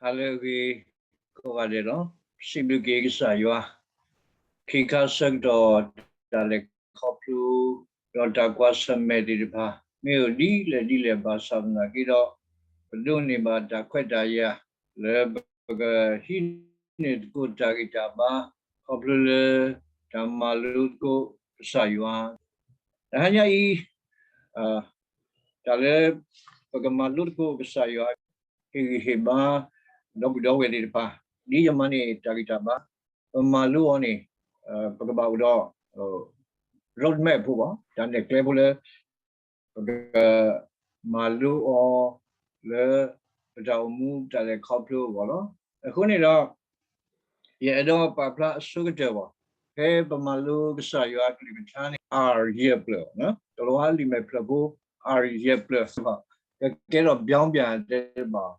ဟါလၢအဂ့ၤကိးဂၤဒဲးလီၤ. စံးဘျုးက့ၤကစၢ်ယွၤ, ခ့ခါဆၢကတီၢ် တၢ်လဲၤခီဖျိ ဒီးတၢ်ကွၢ်ဆၢၣ်မဲာ်သ့ၣ်တဖၣ် မ့ၢ်အိၣ်ဒ်လဲၣ်ဒ်လဲၣ်ဘၣ်ဆၣ်သနာ်က့ဒီး ပဒိးန့ၢ်ဘၣ်တၢ်ခွဲးတၢ်ယာ် လၢပကဟံးန့ၢ်သကိးတၢ်ဂံၢ်တၢ်ဘါ ခီဖျိလၢတၢ်မၤလိသကိးကစၢ်ယွၤ တဟါညါအံၤ တၢ်လၢပကမၤလိသကိးကစၢ်ယွၤ ဟ့ၣ်ဂံၢ်ဟ့ၣ်ဘါ ဒီပုၢ်ဒီဝဲၢ်သ့ၣ်တဖၣ် ဒ်ယမၤန့ၢ်တၢ်ဂံၢ်တၢ်ဘါ ပမၤလိအီၤန့ၣ် ပကဘၣ်အိၣ်ဒီး roadmap ဖိဘၣ် တၢ်နဲၣ်ကျဲဖိလၢ ပကမၤလိအီၤ လၢပတၢ်အိၣ်မူတၢ်လဲၤခီဖျိအဂီၢ်လီၤ. အဃိန့ၣ်ဒီး ယအဲၣ်ဒိးပာ်ဖျါအဆိကတၢၢ်ဘၣ် ဖဲပမၤလိကစၢ်ယွၤအကလုၢ်ကထါန့ၣ် R ယဲၢ်ဖျၢၣ်, ကလံးဝါလံာ်မဲာ်ဖျၢၣ်ဖိ R ယဲၢ်ဖျၢၣ် ကကဲထီၣ် ပြောင်းပြန် တဲဘၣ်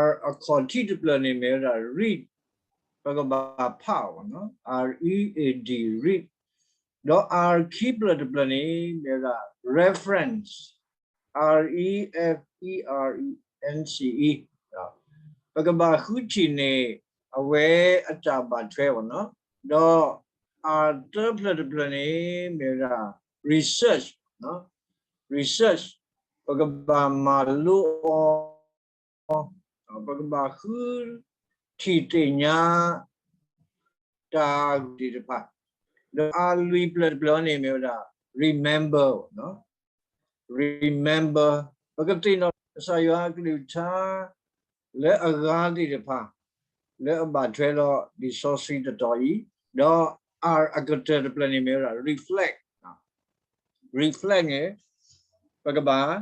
R အခီၣ်ထံးတဖျၢၣ်န့ၣ်မ့ၢ်ဝဲဒၣ် read ပကဘၣ်ဖးအီၤ R E A D read ဒီး R ခံဖျၢၣ်တဖျၢၣ်န့ၣ် မ့ၢ်ဝဲဒၣ် reference, R E F E R E N C E ပကဘၣ်ဃုထံၣ်န့ၢ် အဝဲအတၢ်ဘၣ်ထွဲအီၤ, ဒီး R သၢဖျၢၣ်တဖျၢၣ်န့ၣ် မ့ၢ်ဝဲဒၣ် research, research ပကဘၣ်မၤလိအီၤ ပကဘၣ်ဃုထံၣ်သ့ၣ်ညါ တၢ်ဂ့ၢ်သ့ၣ်တဖၣ်, ဒီး R လွံၢ်ဖျၢၣ်တဖျၢၣ်န့ၣ်မ့ၢ်ဝဲဒၣ် remember, remember ပကသ့ၣ်နီၣ်ကစၢ်ယွၤအကလုၢ်ကထါ လၢအဂၤသ့ၣ်တဖၣ် လၢအဘၣ်ထွဲဒီးလံာ်စီဆှံတတီၤအံၤ, ဒီး R အကတၢၢ်တဖျၢၣ်န့ၣ်မ့ၢ်ဝဲဒၣ် reflect, reflect န့ၣ် ပကဘၣ်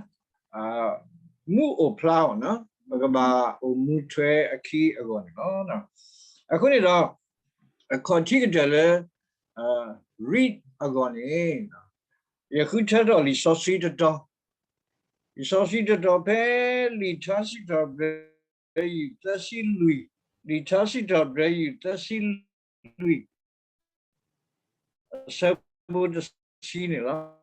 မူးအိၣ်ဖျါအီၤ, ပကဘၣ်အိၣ်မူထွဲအခံအဂီၢ်န့ၣ်လီၤ. အဃိန့ၣ်ဒီး အခီၣ်ထံးကတၢၢ်လၢ read အဂီၢ်န့ၣ် ယဃုထၢထီၣ်လံာ်စီဆှံတတီၤ, လံာ်စီဆှံတတီၤဖဲလံာ်ထါစံးထီၣ်ပတြၢၤ ယုၢ်သၢဆံလွံၢ်, လံာ်ထါစံးထီၣ်ပတြၢၤ ယုၢ်သၢဆံလွံၢ် အဆၢဖိတဆံန့ၣ်လီၤ.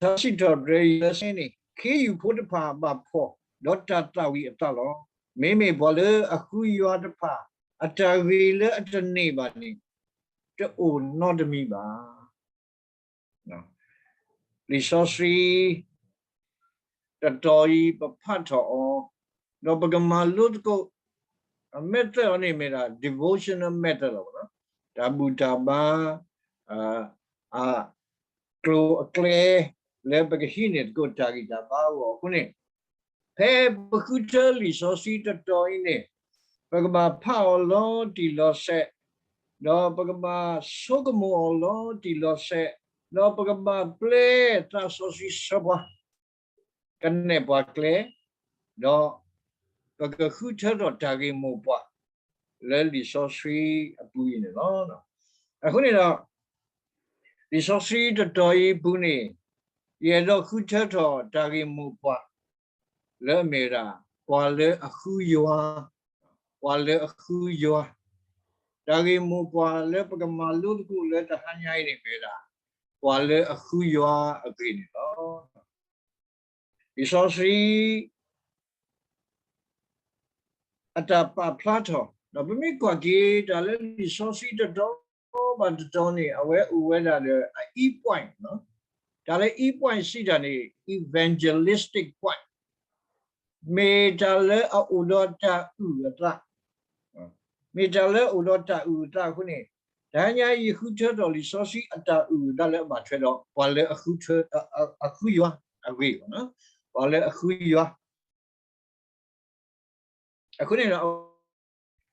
ထါစံးထီၣ်ပတြၢၤ ယုၢ်သၢဆံန့ၣ် ခ့ယုၢ်ဖိတဖၣ်ဘၣ်ဖှီၣ် ဒီးတၢ်သၣ်ဝံၤအသးလီၤ. မ့မ့ၢ်ပှၤလၢအဃုယွၤတဖၣ် အတၢ်ဂ့ၤလၢအတန့ၢ်ဘၣ်န့ၣ် တအိၣ်နီတမံၤဘၣ်. လံာ်စီဆှံ တတီၤအံၤ ပဖးထီၣ်အီၤ, ဒီးပကမၤလိသကိး အ method အီၤန့ၣ်မ့ၢ်ဒၣ် devotional method လီၤ. တၢ်ဘူၣ်တၢ်ဘါ အကျိၤအကျဲ လၢပကဟံးန့ၢ်သကိးတၢ်ဂံၢ်တၢ်ဘါအဂီၢ်အဃိန့ၣ် ဖဲပဃုထၢလံာ်စီဆှံတတီၤအံၤန့ၣ် ပကဘၣ်ဖးအီၤလီၤတံၢ်လီၤဆဲး, ဒီးပကဘၣ်ဆိကမိၣ်အီၤလီၤတံၢ်လီၤဆဲး, ဒီးပကဘၣ်ပျဲသးစီဆှံဆၢပှၤ ကနဲၣ်ပှၤကျဲ, ဒီးပကဃုထၢထီၣ်တၢ်ဂ့ၢ်မိၢ်ပှၢ် လၢလံာ်စီဆှံအပူၤအံၤန့ၣ်လီၤ. အဃိန့ၣ်ဒီး လံာ်စီဆှံတတီၤအံၤအပူၤန့ၣ် ယအဲၣ်ဒိးဃုထၢထီၣ်တၢ်ဂ့ၢ်မိၢ်ပှၢ် လၢအမ့ၢ်ဝဲဒၣ် ပှၤလၢအဃုယွၤ, ပှၤလၢအဃုယွၤ, တၢ်ဂ့ၢ်မိၢ်ပှၢ်လၢပကမၤလိသကိးလၢတဟါညါအံၤန့ၣ်မ့ၢ်ဝဲဒၣ် ပှၤလၢအဃုယွၤအဂ့ၢ်န့ၣ်လီၤ. လံာ်စီဆှံ အတၢ်ပာ်ဖျါထီၣ်, ဒီးပမ့ၢ်ကွၢ်က့ၤတၢ်လၢလံာ်စီဆှံတတီၤဘၣ်တတီၤန့ၣ် အဝဲအိၣ်ဝဲဒၣ်ဒီးအ E point, တၢ်လၢ E point စံးတၢ်န့ၣ် evangelistic point, မ့ၢ်တၢ်လၢအအိၣ်ဒီးတၢ်အုၣ်အသး မ့ၢ်တၢ်လၢအအိၣ်ဒီးတၢ်အုၣ်အသးအဃိန့ၣ်, တဟါညါယဃုထၢထီၣ်လံာ်စီဆှံအတၢ်အုၣ်အသးလၢအဘၣ်ထွဲဒီး ပှၤလၢအဃု, အဃုယွၤအဂ့ၢ်, ပှၤလၢအဃုယွၤ အဃိန့ၣ်ဒီး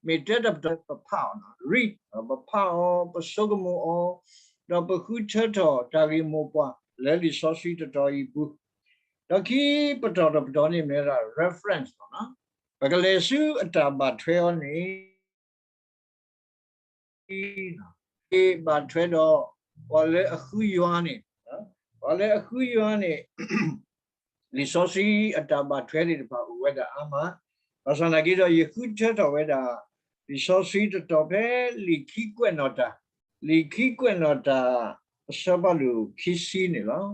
မ့ၢ်တဲတၢ်ပတီၢ် ပဖးအီၤ, read ပဖးအီၤ, ပဆိကမိၣ်အီၤ, ဒီးပဃုထၢထီၣ်တၢ်ဂ့ၢ်မိၢ်ပှၢ်လၢလံာ်စီဆှံတတီၤအံၤအပူၤ, ဒီးခံပတီၢ်တပတီၢ်န့ၣ်မ့ၢ်ဝဲဒၣ် reference လီၤ. ပကလဲၤဆူအတၢ်ဘၣ်ထွဲအီၤန့ၣ် ဘၣ်ထွဲဒီး ပှၤလၢအဃုယွၤန့ၣ်, ပှၤလၢအဃုယွၤန့ၣ် လံာ်စီဆှံအတၢ်ဘၣ်ထွဲသ့ၣ်တဖၣ်အိၣ်ဝဲဒၣ်အါမး, ဘၣ်ဆၣ်သနာ်က့ဒီး ယဃုထၢထီၣ်ဝဲဒၣ် လံာ်စီဆှံတတီၤဖဲလံာ်ခံကွဲးနီၣ်တၢ်, လံာ်ခံကွဲးနီၣ်တၢ်အဆၢဖးဒိၣ်ခံဆံန့ၣ်လီၤ. လံာ်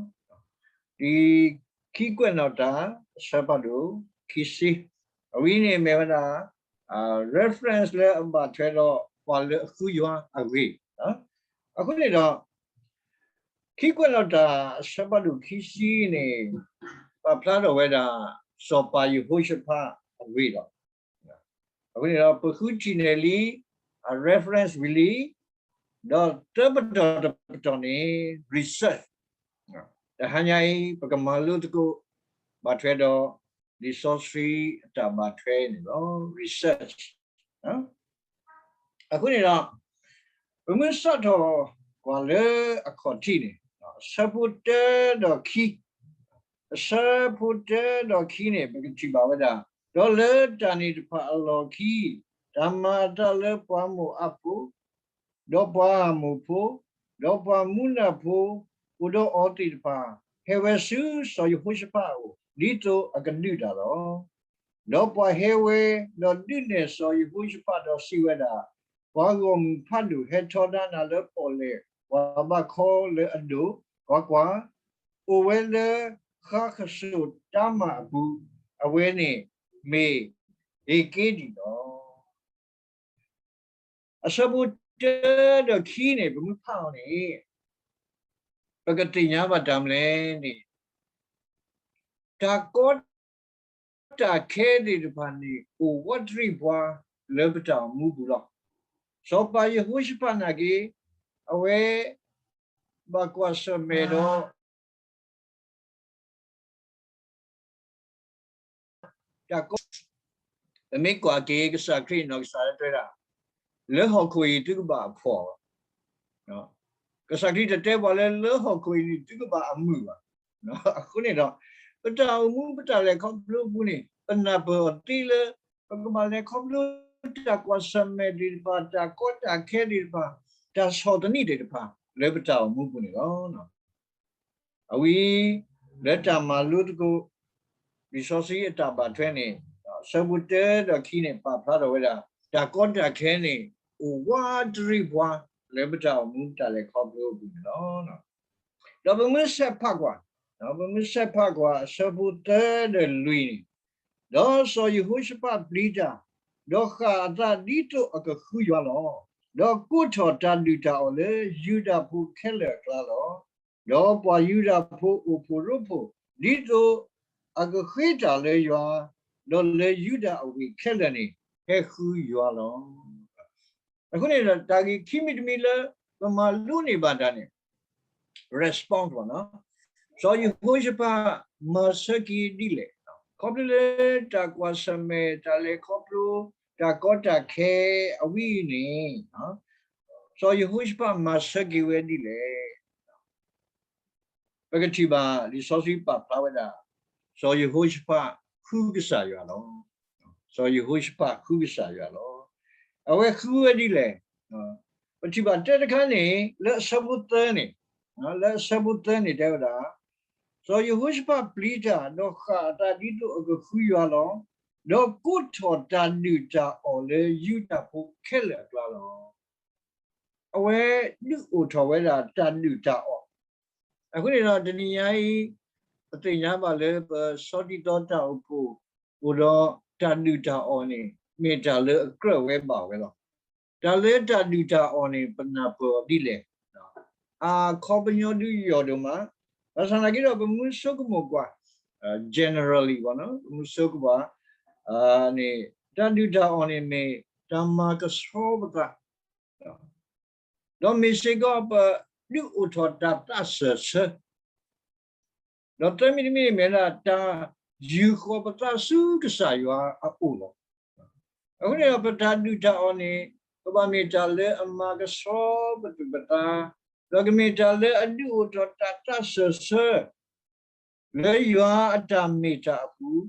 ခံကွဲးနီၣ်တၢ်အဆၢဖးဒိၣ်ခံဆံ အဝဲအံၤန့ၣ်မ့ၢ်ဝဲဒၣ် reference လၢအဘၣ်ထွဲဒီးပှၤလၢအဃုယွၤအဂ့ၢ်. အဃိန့ၣ်ဒီး ခံကွဲးနီၣ်တၢ်အဆၢဖးဒိၣ်ခံဆံန့ၣ် ပာ်ဖျါထီၣ်ဝဲဒၣ် စီၤပၤယဟိၤၡဖးအဂ့ၢ်လီၤ. အဃိန့ၣ်ဒီး ပဃုထံၣ်န့ၢ်လံ အ reference ဝံၤလံ, ဒီးတပတီၢ်တပတီၢ်န့ၣ် research တဟါညါအံၤ ပကမၤလိသကိး ဘၣ်ထွဲဒီး လံာ်စီဆှံအတၢ်ဘၣ်ထွဲန့ၣ်လီၤ. research အဃိန့ၣ်ဒီး ပမ့ၢ်စးထီၣ်ကွၢ်လၢအခီၣ်ထံးန့ၣ် အဆၢဖိတၢဒီးခံ, အဆၢဖိတၢဒီးခံန့ၣ် ပကထံၣ်ဘၣ်ဝဲဒၣ်, ဒီးလၢတၢ်န့ၣ်တဖၣ်အလီၢ်ခံ တၢ်မၤအသးလၢပှၤမိၤအးဖိ ဒီးပှၤအၤမိၣ်ဖိ, ဒီးပှၤမူနၤဖိ အိၣ်ဒီးအီၤသ့ၣ်တဖၣ် ဟဲဝဲဆူစီၤယဟိၤၡဖးအအိၣ် ဒ်သိးအကဒုးတၢ်လီၤ. ဒီးပှၤဟဲဝဲ ဒီးဒုးနဲၣ်စီၤယဟိၤၡဖးဒီးစံးဝဲဒၣ်, ပှၤဂီၢ်မုၢ်ဖးဒိၣ်ဟဲထီဒါနၤလၢပီၣ်လဲၣ်ပှၤဘၣ်ခီလၢအဒိၣ်, ကွၢ်ကွၢ်, အိၣ်ဝဲလၢဃါကစိၣ်တၤမၢ်အပူၤ, အဝဲန့ၣ်မ့ၢ်ဧ့ၤက့ဒံၣ်လီၤ. အဆၢဖိတၢဒီးခံန့ၣ် ပမ့ၢ်ဖးအီၤန့ၣ် ပကသ့ၣ်ညါဘၣ်တၢ်မနုၤလဲၣ်န့ၣ်, တၢ်ကီတၢ်ခဲသ့ၣ်တဖၣ်န့ၣ် အိၣ်ဝးတရံးပှၤလၢပတၢ်အိၣ်မူပူၤလီၤ. စီၤပၤယဟိၤၡဖးနာ်က့ အဝဲ ဘၣ်ကွၢ်ဆၢၣ်မဲာ်ဒီး တၢ်ကီ, ပမ့ၢ်ကွၢ်က့ၤကစၢ်ခရံာ်နီၢ်ကစၢ်လၢတဲဝဲဒၣ်, လၢဟီၣ်ခိၣ်အံၤသုကဘၣ်အဖှီၣ်ဘၣ်. ကစၢ်ခရံာ်တတဲပှၤလၢ လၢဟီၣ်ခိၣ်အံၤန့ၣ်သုကဘၣ်အမုာ်ဘၣ်. အဃိန့ၣ်ဒီး ပတၢ်အိၣ်မူပတၢ်လဲၤခီဖျိအပူၤန့ၣ် ပနၢ်ပၢၢ်အီၤသ့လၢ ပကဘၣ်လဲၤခီဖျိတၢ်ကွၢ်ဆၢၣ်မဲာ်သ့ၣ်တဖၣ်, တၢ်ကီတၢ်ခဲသ့ၣ်တဖၣ်, တၢ်ဆီၣ်သနံးသ့ၣ်တဖၣ် လၢပတၢ်အိၣ်မူပူၤန့ၣ်လီၤ. အဝဲ လၢတၢ်မၤလိသကိး လံာ်စီဆှံအတၢ်ဘၣ်ထွဲန့ၣ် အဆၢဖိတၢဒီးခံန့ၣ် ပာ်ဖျါထီၣ်ဝဲဒၣ် တၢ်ကီတၢ်ခဲန့ၣ် အိၣ်ဝးတရံးပှၤ လၢပတၢ်အိၣ်မူတၢ်လဲၤခီဖျိအပူၤန့ၣ်လီၤ. ဒီးပမ့ၢ်ဆဲးဖးကွၢ်, ပမ့ၢ်ဆဲးဖးကွၢ် အဆၢဖိသၢဒီးလွံၢ်န့ၣ်, ဒီးစီၤယဟိၤၡဖးပျံၤတၢ်, ဒီးဃၣ်အသးဒ်သိးအကဃုယွၤလီၤ. ဒီးကိးထီၣ်တၢ်ဒုၣ်တၢ်အီၣ်လၢယူဒၤဖိခဲလၢာ်အကျါလီၤ. ဒီးပှၤယူဒၤဖိအိၣ်ဖှိၣ်ရိဖှိၣ် ဒ်သိးအကဃ့တၢ်လၢယွၤ, ဒီးလၢယူဒၤအဝ့ၢ်ခဲလၢာ်န့ၣ် ဟဲဃုယွၤလီၤ. အဃိန့ၣ်ဒီး တၢ်ဂ့ၢ်ခံမံၤတမံၤလၢ ပမၤလိန့ၢ်ဘၣ်တၢ်န့ၣ် response ဘၣ်နီၤ, စီၤယဟိၤၡဖးမၤဆၢက့ၤဒ်လဲၣ်, ခီဖျိလၢတၢ်ကွၢ်ဆၢၣ်မဲာ် တၢ်လဲၤခီဖျိ တၢ်ကီတၢ်ခဲအဝဲအံၤန့ၣ် စီၤယဟိၤၡဖးမၤဆၢက့ၤဝဲဒ်လဲၣ်. ပကထံၣ်ဘၣ်လံာ်စီဆှံပာ်ဖျါဝဲဒၣ် စီၤယဟိၤၡဖးဃုကစၢ်ယွၤလီၤ. စီၤယဟိၤၡဖးဃုကစၢ်ယွၤလီၤ. အဝဲဃုဝဲဒ်လဲၣ်. ပထံၣ်ဘၣ်တၢ်တခါန့ၣ် လၢအဆၢဖိသၢန့ၣ်, လၢအဆၢဖိသၢန့ၣ်တဲဝဲဒၣ်, စီၤယဟိၤၡဖးပျံၤတၢ် ဒီးဃၣ်အသးဒ်သိးအကဃုယွၤလီၤ. ဒီးကိးထီၣ်တၢ်ဒုၣ်တၢ်အီၣ်လၢယူဒၤဖိခဲလၢာ်အကျါလီၤ. အဝဲဒုးအိၣ်ထီၣ်ဝဲဒၣ်တၢ်ဒုၣ်တၢ်အီၣ်. အဃိန့ၣ်ဒီး တနံၤညါအံၤ ပသ့ၣ်ညါဘၣ်လၢပဆီဒံၣ်သီတၢ်အိၣ်ဖှိၣ် အိၣ်ဒီးတၢ်ဒုၣ်တၢ်အီၣ်န့ၣ် မ့ၢ်တၢ်လၢအကြၢးဝဲဘၣ်ဝဲလီၤ. တၢ်လၢတၢ်ဒုၣ်တၢ်အီၣ်န့ၣ် ပနၢ်ပၢၢ်အီၤဒ်လဲၣ်. အခီပညီဒုးယီၢ်ဒိၣ်မး, ဘၣ်ဆၣ်သနာ်က့ဒီး ပမ့ၢ်ဆိကမိၣ်ကွၢ် generally ပမ့ၢ်ဆိကမိၣ် န့ၣ် တၢ်ဒုၣ်တၢ်အီၣ်န့ၣ်မ့ၢ်တၢ်မၤကဆှီပသး ဒီးမ့ၢ်စ့ၢ်ကီးပဒုးအိၣ်ထီၣ်တၢ်သးစၢၢ်ဆၢ, ဒီးသၢမံၤတမံၤန့ၣ်မ့ၢ်ဒၣ်တၢ်ယူာ်ဃီၤပသးဆူကစၢ်ယွၤအအိၣ်လီၤ. အဃိန့ၣ်ဒီး ပတၢ်ဒုၣ်တၢ်အီၣ်န့ၣ် ကဘၣ်မ့ၢ်တၢ်လၢအမၤကဆှီပသူၣ်ပသး, ဒီးကမ့ၢ်တၢ်လၢအဒုးအိၣ်ထီၣ်တၢ်သးစၢၢ်ဆၢ လၢယွၤအတၢ်မ့ၢ်တၢ်အပူၤ,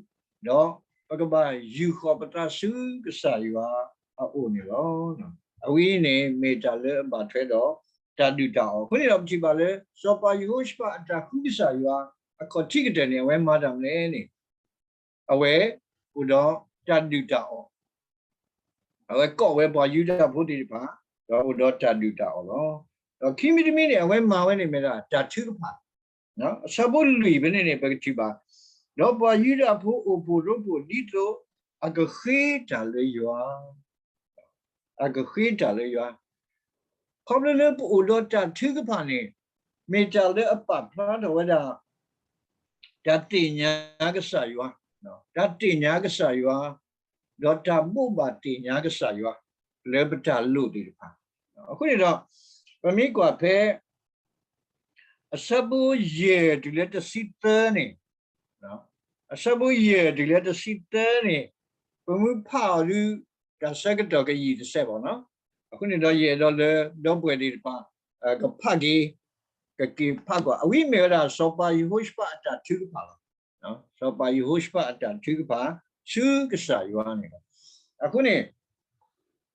ဒီးပကဘၣ်ယူာ်ဃီၤပသးဆူကစၢ်ယွၤအအိၣ်န့ၣ်လီၤ. အဝဲအံၤန့ၣ်မ့ၢ်တၢ်လၢအဘၣ်ထွဲဒီးတၢ်ဒုၣ်တၢ်အီၣ်. အဃိန့ၣ်ဒီးပထံၣ်ဘၣ်လၢ စီၤပၤယဟိၤၡဖးအတၢ်ဃုကစၢ်ယွၤအခီၣ်ထံးကတၢၢ်န့ၣ် အဝဲမၤတၢ်မနုၤလဲၣ်န့ၣ်, အဝဲအိၣ်ဒီးတၢ်ဒုၣ်တၢ်အီၣ် အဝဲကိးဝဲပှၤယူဒၤဖိသ့ၣ်တဖၣ်, ဒီးအိၣ်ဒီးတၢ်ဒုၣ်တၢ်အီၣ်လီၤ. ဒီးခံမံၤတမံၤန့ၣ် အဝဲမၤဝဲန့ၣ်မ့ၢ်ဒၣ်တၢ်ထုကဖၣ်, အဆၢဖိလွံၢ်ဖဲန့ၣ်န့ၣ် ပကထံၣ်ဘၣ်, ဒီးပှၤယူဒၤဖိအိၣ်ဖှိၣ်ရိဖှိၣ်ဒ်သိး အကဃ့တၢ်လၢယွၤ, အကဃ့တၢ်လၢယွၤ, ခီဖျိလၢပအိၣ်ဒီးတၢ်ထုကဖၣ်န့ၣ် မ့ၢ်တၢ်လၢအပာ်ဖျါထီၣ်ဝဲဒၣ် တၢ်သ့ၣ်ညါကစၢ်ယွၤ, တၢ်သ့ၣ်ညါကစၢ်ယွၤ, ဒီးတၢ်ဘိးဘၣ်သ့ၣ်ညါကစၢ်ယွၤ လၢပတၢ်လိၣ်သ့ၣ်တဖၣ်. အဃိန့ၣ်ဒီး ပမ့ၢ်ကွၢ်ဖဲ အဆၢဖိယဲၢ်တုၤလၢတဆံသၢန့ၣ်, အဆၢဖိယဲၢ်တုၤလၢတဆံသၢန့ၣ် ပမ့ၢ်ဖးအီၤဒုး တၢ်ဆၢကတီၢ်ကယံာ်တစဲးဘၣ်နီၤ. အဃိန့ၣ်ဒီးယအဲၣ်ဒိးလၢ ဒီပုၢ်ဝဲၢ်သ့ၣ်တဖၣ် ကဖးက့ၤ, ကက့ၤဖးကွၢ်. အဝဲမ့ၢ်ဝဲဒၣ် စီၤပၤယဟိၤၡဖးအတၢ်ထုကဖၣ်လီၤ. စီၤပၤယဟိၤၡဖးအတၢ်ထုကဖၣ် ဆူကစၢ်ယွၤန့ၣ်လီၤ. အဃိန့ၣ်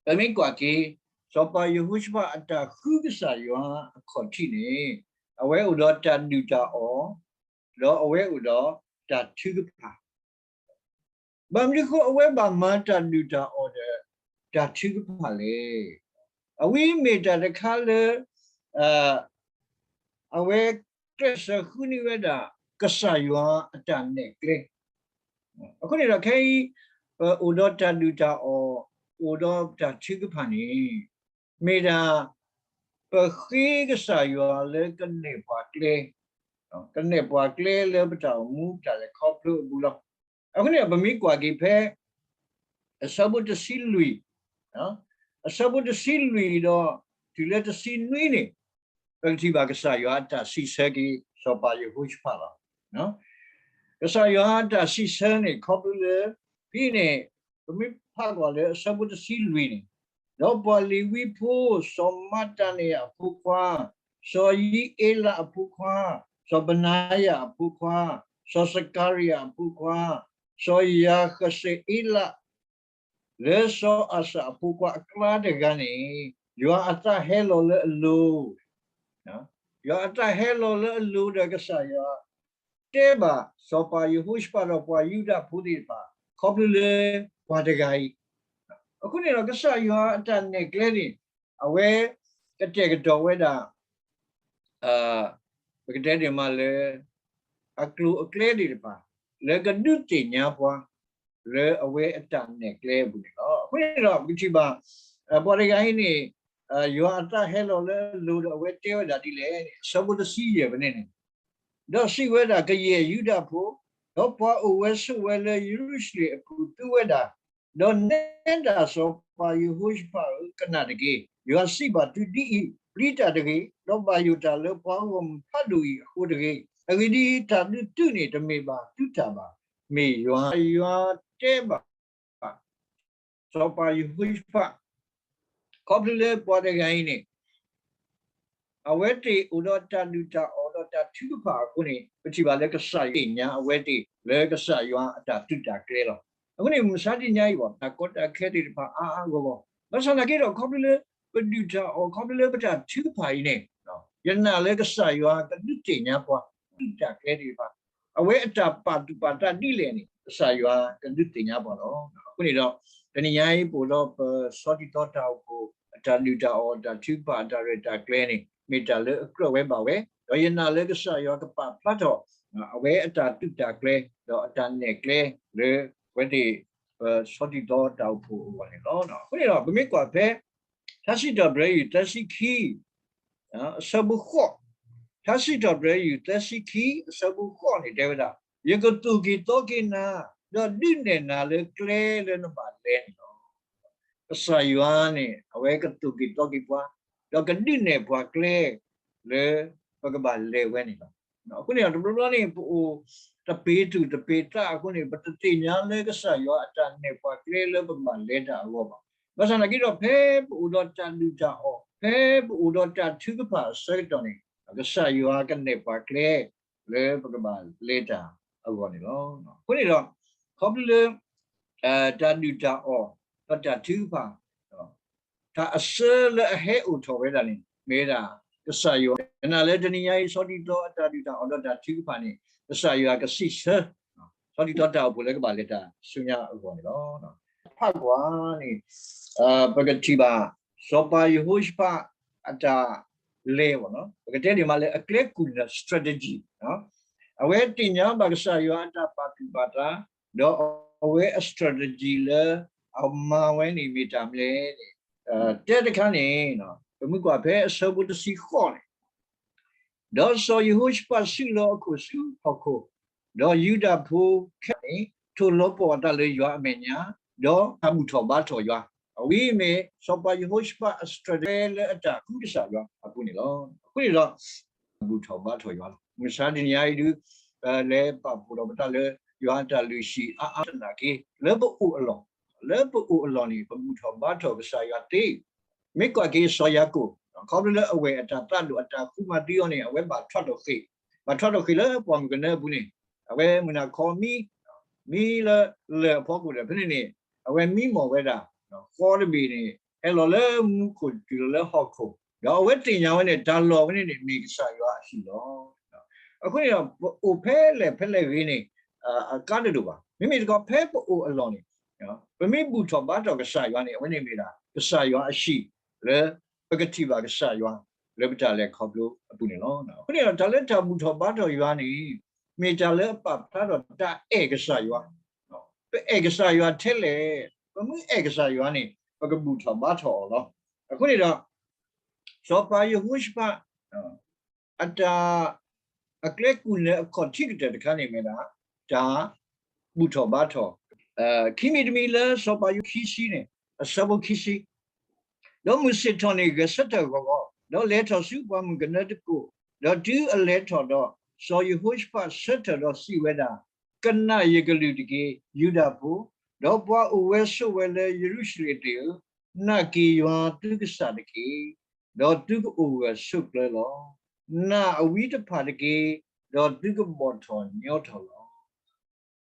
ပမ့ၢ်ကွၢ်က့ၤ စီၤပၤယဟိၤၡဖးအတၢ်ဃုကစၢ်ယွၤအခီၣ်ထံးန့ၣ် အဝဲအိၣ်ဒီးတၢ်ဒုၣ်တၢ်အီၣ်, ဒီးအဝဲအိၣ်ဒီးတၢ်ထုကဖၣ် ဘၣ်မနုၤအဃိ အဝဲဘၣ်မၤတၢ်ဒုၣ်တၢ်အီၣ်ဒီး တၢ်ထုကဖၣ်လဲၣ်. အဝဲမ့ၢ်တၢ်တခါလၢ အဝဲကျဲးစၢးဃုန့ၢ်ဝဲဒၣ် ကစၢ်ယွၤအတၢ်နဲၣ်ကျဲ. အဃိန့ၣ်ဒီးခဲအံၤ ပအိၣ်ဒီးတၢ်ဒုၣ်တၢ်အီၣ်, အိၣ်ဒီးတၢ်ထုကဖၣ်န့ၣ် မ့ၢ်ဒၣ် ပဃ့ကစၢ်ယွၤလၢကနဲၣ်ပှၤကျဲ, ကနဲၣ်ပှၤကျဲလၢပတၢ်အိၣ်မူ ပတၢ်လဲၤခီဖျိအပူၤလီၤ. အဃိန့ၣ် ပမ့ၢ်ကွၢ်က့ၤဖဲ အဆၢဖိတဆံလွံၢ်, အဆၢဖိတဆံလွံၢ်ဒီး တုၤလၢတဆံနွံန့ၣ် ပကထံၣ်ဘၣ်ကစၢ်ယွၤအတၢ်စံးဆၢက့ၤ စီၤပၤယဟိၤၡဖးလီၤ. ကစၢ်ယွၤအတၢ်စံးဆၢန့ၣ် ခီဖျိလၢ ဖဲန့ၣ် ပမ့ၢ်ဖးကွၢ်လၢအဆၢဖိတဆံလွံၢ်န့ၣ်, ဒီးပှၤလ့ၤဝံဖိ စီၤမၤတနံယၤအဖိခွါ, စီၤယံးအ့လးအဖိခွါ, စီၤဘနါယၤအဖိခွါ, စီၤစကၤရယၤအဖိခွါ, စီၤယၤဃစ့အ့လး လၢစီၤအၤစၤအဖိခွါအကျါတဂၤန့ၣ် ယွၤအသးဟဲလီၤလၢအလိၤ, ယွၤအသးဟဲလီၤလၢအလိၤဒီးကစၢ်ယွၤ တဲဘၣ်စီၤပၤယဟိၤၡဖးဒီးပှၤယူဒၤဖိသ့ၣ်တဖၣ် ခီဖျိလၢပှၤတဂၤအံၤ, အဃိန့ၣ်ဒီးကစၢ်ယွၤအတၢ်နဲၣ်ကျဲန့ၣ် အဝဲကတဲာ်ကတီၤဝဲဒၣ် ပကတဲဒ်မးလၢ အကျိၤအကျဲသ့ၣ်တဖၣ် လၢကဒုးသ့ၣ်ညါပှၤ လၢအဝဲအတၢ်နဲၣ်ကျဲအပူၤန့ၣ်လီၤ. အဃိန့ၣ်ဒီး ပကထံၣ်ဘၣ် ပှၤတဂၤအံၤန့ၣ် ယွၤအသးဟဲလီၤလၢအလိၤဒီး အဝဲတဲဝဲဒၣ်ဒ်လဲၣ်န့ၣ် အဆၢဖိတဆံယဲၢ်ဖဲန့ၣ်န့ၣ်, ဒီးစံးဝဲဒၣ်, ကယဲၢ်ယူဒၤဖိ, ဒီးပှၤအိၣ်ဝဲဆိးဝဲလၢယရူၤၡလ့ၣ်အပူၤ သုဝဲဒၣ်, ဒီးနဲဒၣ်စီၤပၤယဟိၤၡဖးဧၢ, ကနၣ်တက့ၢ်. ယွၤစံးဘၣ်သုဒ်အံၤ, ပျံၤတၢ်တဂ့ၤ, ဒီးဘၣ်ယိၣ်တၢ်လၢပှၤဂီၢ်မုၢ်ဖးဒိၣ်အံၤအဃိတဂ့ၤ. အဂ့ၢ်ဒ်အံၤ, တၢ်ဒုးသုးန့ၣ် တမ့ၢ်ဘၣ်သုတၢ်ဘၣ်, မ့ၢ်ယွၤ, ယွၤတဲဘၣ် စီၤပၤယဟိၤၡဖး, ခီဖျိလၢပှၤတဂၤအံၤန့ၣ် အဝဲသ့ၣ်အိၣ်ဒီးတၢ်ဒုၣ်တၢ်အီၣ်ဒီးတၢ်ထုကဖၣ်အဃိန့ၣ် ပထံၣ်ဘၣ်လၢကစၢ်ယွၤသ့ၣ်ညါအဝဲသ့ၣ်လၢကစၢ်ယွၤအတၢ်သုးတၢ်ကျဲလီၤ. အဃိန့ၣ် မုၢ်မဆါတနံၤညါအံၤ တၢ်ကီတၢ်ခဲသ့ၣ်တဖၣ်အါအါဂီၢ်ဂီၢ်, ဘၣ်ဆၣ်သနာ်က့ဒီး ခီဖျိလၢပဒုၣ်တၢ်အီၣ် ခီဖျိလၢပတၢ်ထုကဖၣ်အံၤန့ၣ် ယနာ်လၢကစၢ်ယွၤကဒုးသ့ၣ်ညါပှၤ သုးတၢ်ကျဲသ့ၣ်တဖၣ်, အဝဲအတၢ်ပာ်သူၣ်ပာ်သးဒ်လဲၣ်န့ၣ် ကစၢ်ယွၤကဒုးသ့ၣ်ညါပှၤလီၤ. အဃိန့ၣ်ဒီး တနံၤညါအံၤ ပအိၣ်ဒီးပဆီၣ်တံၢ်သီတၢ်အိၣ်ဖှိၣ် အတၢ်ဒုၣ်တၢ်အီၣ် အတၢ်ထုကဖၣ် အတၢ်ရဲၣ်တၢ်ကျဲၤန့ၣ် မ့ၢ်တၢ်လၢအကြၢးဝဲဘၣ်ဝဲ, ဒီးယနာ်လၢကစၢ်ယွၤကပာ်ဖျါထီၣ် အဝဲအတၢ်သုးတၢ်ကျဲၤ ဒီးအတၢ်နဲၣ်ကျဲၤလၢ အဝဲသ့ၣ် ပဆီၣ်တံၢ်သီတၢ်အိၣ်ဖှိၣ်အဂီၢ်န့ၣ်လီၤ. အဃိန့ၣ်ဒီး ပမ့ၢ်ကွၢ်ဖဲ ထါစံးထီၣ်ပတြၢၤယုၢ်သၢဆံခံ အဆၢဖိဃိး, ထါစံးထီၣ်ပတြၢၤယုၢ်သၢဆံခံ အဆၢဖိဃိးန့ၣ် တဲဝဲဒၣ်, ယကသိၣ်က့ၤသီက့ၤနၤ, ဒီးဒုးနဲၣ်နၤလၢကျဲလၢနဘၣ်လဲၤန့ၣ်လီၤ. ကစၢ်ယွၤန့ၣ် အဝဲကသိၣ်က့ၤသီက့ၤပှၤ, ဒီးကဒုးနဲၣ်ပှၤကျဲလၢပကဘၣ်လဲၤဝဲန့ၣ်လီၤ. အဃိန့ၣ်ဒီး တဘျီဘျီန့ၣ် ပအိၣ်တပ့ၤသူၣ်တပ့ၤသးအဃိန့ၣ် ပတသ့ၣ်ညါလၢကစၢ်ယွၤအတၢ်နဲၣ်ပှၤကျဲလၢပဘၣ်လဲၤတၢ်အဂီၢ်ဘၣ်. ဘၣ်ဆၣ်သနာ်က့ဒီး ဖဲပအိၣ်ဒီးတၢ်ဒုၣ်တၢ်အီၣ်, ဖဲပအိၣ်ဒီးတၢ်ထုကဖၣ်အဆၢကတီၢ်န့ၣ် ကစၢ်ယွၤကနဲၣ်ပှၤကျဲလၢပကဘၣ်လဲၤတၢ်အဂီၢ်န့ၣ်လီၤ. အဃိန့ၣ်ဒီး ခီဖျိလၢ တၢ်ဒုၣ်တၢ်အီၣ် ဒီးတၢ်ထုကဖၣ် တၢ်အစၢလၢအဟဲအိၣ်ထီၣ်ဝဲဒၣ်န့ၣ် မ့ၢ်ဝဲဒၣ်ကစၢ်ယွၤ, ယနာ်လၢတနံၤညါအံၤ ဆီၣ်တံၢ်သီအတၢ်ဒုၣ်တၢ်အီၣ်ဒီးတၢ်ထုကဖၣ်န့ၣ် ကစၢ်ယွၤကစံးဆၢ ဆီၣ်တံၢ်သီတၢ်အိၣ်ဖှိၣ်လၢကဘၣ်လဲၤတၢ်ဆူညါအဂီၢ်န့ၣ်လီၤ. ဖးကွၢ်န့ၣ် ပကထံၣ်ဘၣ် စီၤပၤယဟိၤၡဖးအတၢ်လဲၤ ပကတဲဒ်မးလၢအကျဲကူၣ်နၢ် strategy အဝဲသ့ၣ်ညါဘၣ်ကစၢ်ယွၤအတၢ်ပာ်သူၣ်ပာ်သး ဒီးအ အဝဲအ strategy လၢအမၤဝဲန့ၣ်မ့ၢ်တၢ်မနုၤလဲၣ်န့ၣ် တဲတခါန့ၣ် ပမ့ၢ်ကွၢ်ဖဲအဆၢဖိတဆံဃိးန့ၣ် ဒီးစီၤယဟိၤၡဖးစုၣ်လီၤအခိၣ်ဆူဟီၣ်ခိၣ်, ဒီးယူဒၤဖိခဲလၢာ်န့ၣ် ထိၣ်လီၤပှီၢ်အသးလၢယွၤအမဲာ်ညါ, ဒီးတၢ်ဘူၣ်ထီၣ်ဘါထီၣ်ယွၤ, အဝဲအံၤမ့ၢ် စီၤပၤယဟိၤၡဖးအ strategy လၢအတၢ်ဃုကစၢ်ယွၤအပူၤန့ၣ်လီၤ. အဃိန့ၣ်ဒီး ဘူၣ်ထီၣ်ဘါထီၣ်ယွၤလီၤ. မုၢ်ဆါတနံၤညါအံၤဒု လဲၤပာ်ဖှိၣ်ဒီးပတၢ်လၢယွၤအတၢ်လုၢ်ဟံၣ်အါအါတနၢ်က့ လၢပအိၣ်အလီၢ်, လၢပအိၣ်အလီၢ်န့ၣ် ပဘူၣ်ထီၣ်ဘါထီၣ်ကစၢ်ယွၤသ့. မ့ၢ်ကွၢ်က့ၤစီၤယၤကိာ် ခီဖျိလၢအဝဲၢ်အတၢ်သးဒိၣ်အတၢ်ဃူမၤသံအီၤန့ၣ် အဝဲဘၣ်ထွးထီၣ်ဃ့ၢ်, ဘၣ်ထွးထီၣ်ဃ့ၢ်လၢပှၢ်မုၢ်ကနၢအပူၤန့ၣ် အဝဲမုၢ်နၤခီမံ မံလၢလၢၢ်အဖီခိၣ်ဒီး ဖဲန့ၣ်န့ၣ် အဝဲမံမီၢ်ဝဲဒၣ် ဃီတဘ့ၣ်န့ၣ် ဟဲလီၤလၢမူခိၣ်တုၤလီၤလၢဟီၣ်ခိၣ်, ဒီးအဝဲသ့ၣ်ညါဝဲန့ၣ် တၢ်လီၢ်ဝဲန့ၣ်န့ၣ် မ့ၢ်ကစၢ်ယွၤအဟံၣ်လီၤ. အဃိန့ၣ်ဒီး ပအိၣ်ဖဲလဲၣ်ဖဲလဲၣ်ဂ့ၤန့ၣ် အကါတဒိၣ်ဘၣ်. မ့မ့ၢ်တခီ ဖဲပအိၣ်အလီၢ်န့ၣ် ပမ့ၢ်ဘူၣ်ထီၣ်ဘါထီၣ်ကစၢ်ယွၤန့ၣ် အဝဲန့ၣ်မ့ၢ်ဒၣ် ကစၢ်ယွၤအဟံၣ်လၢ ပကထံၣ်ဘၣ်ကစၢ်ယွၤလၢပတၢ်လဲၤခီဖျိအပူၤန့ၣ်လီၤ. အဃိန့ၣ်ဒီး တၢ်လၢတၢ်ဘူၣ်ထီၣ်ဘါထီၣ်ယွၤန့ၣ် မ့ၢ်တၢ်လၢအပာ်ဖျါထီၣ်တၢ်အဲၣ်ကစၢ်ယွၤ, ပအဲၣ်ကစၢ်ယွၤထဲလဲၣ်, ပမ့ၢ်အဲၣ်ကစၢ်ယွၤန့ၣ် ပကဘူၣ်ထီၣ်ဘါထီၣ်အီၤလီၤ. အဃိန့ၣ်ဒီး စီၤပၤယဟိၤၡဖး အတၢ် အကျဲကူၣ်နၢၤအခီၣ်ထံးကတၢၢ်တခါန့ၣ်မ့ၢ်ဒၣ် တၢ်ဘူၣ်ထီၣ်ဘါထီၣ်, ခံမံၤတမံၤလၢစီၤပၤယိၤခံဆံန့ၣ် အဆၢဖိခံဆံ, ဒီးမုၢ်ဆ့ၣ်ထီၣ်န့ၣ် ဂဲၤဆၢထၢၣ်ဂီၤဂီၤ, ဒီးလဲၤထီၣ်ဆူပှၢ်မုၢ်ကနၢတကိၣ်, ဒီးတုၤအလဲၤထီၣ်ဒီး စီၤယဟိၤၡဖးဆၢထၢၣ်ဒီးစံးဝဲဒၣ်, ကနၣ်ယကလုၢ်တက့ၢ်, ယူဒၤဖိ, ဒီးပှၤအိၣ်ဝဲဆိးဝဲလၢယရူၤၡလ့ၣ်သ့ၣ်ဧၢ, နာ်က့ၤယွၤသုကစၢ်တက့ၢ်, ဒီးသုကအိၣ်ဂၢၢ်ဆိးကျၢၤလီၤ. နာ်အဝံတဖၣ်တက့ၢ်, ဒီးသုကဘီၣ်ထီၣ်ညီထီၣ်လီၤ.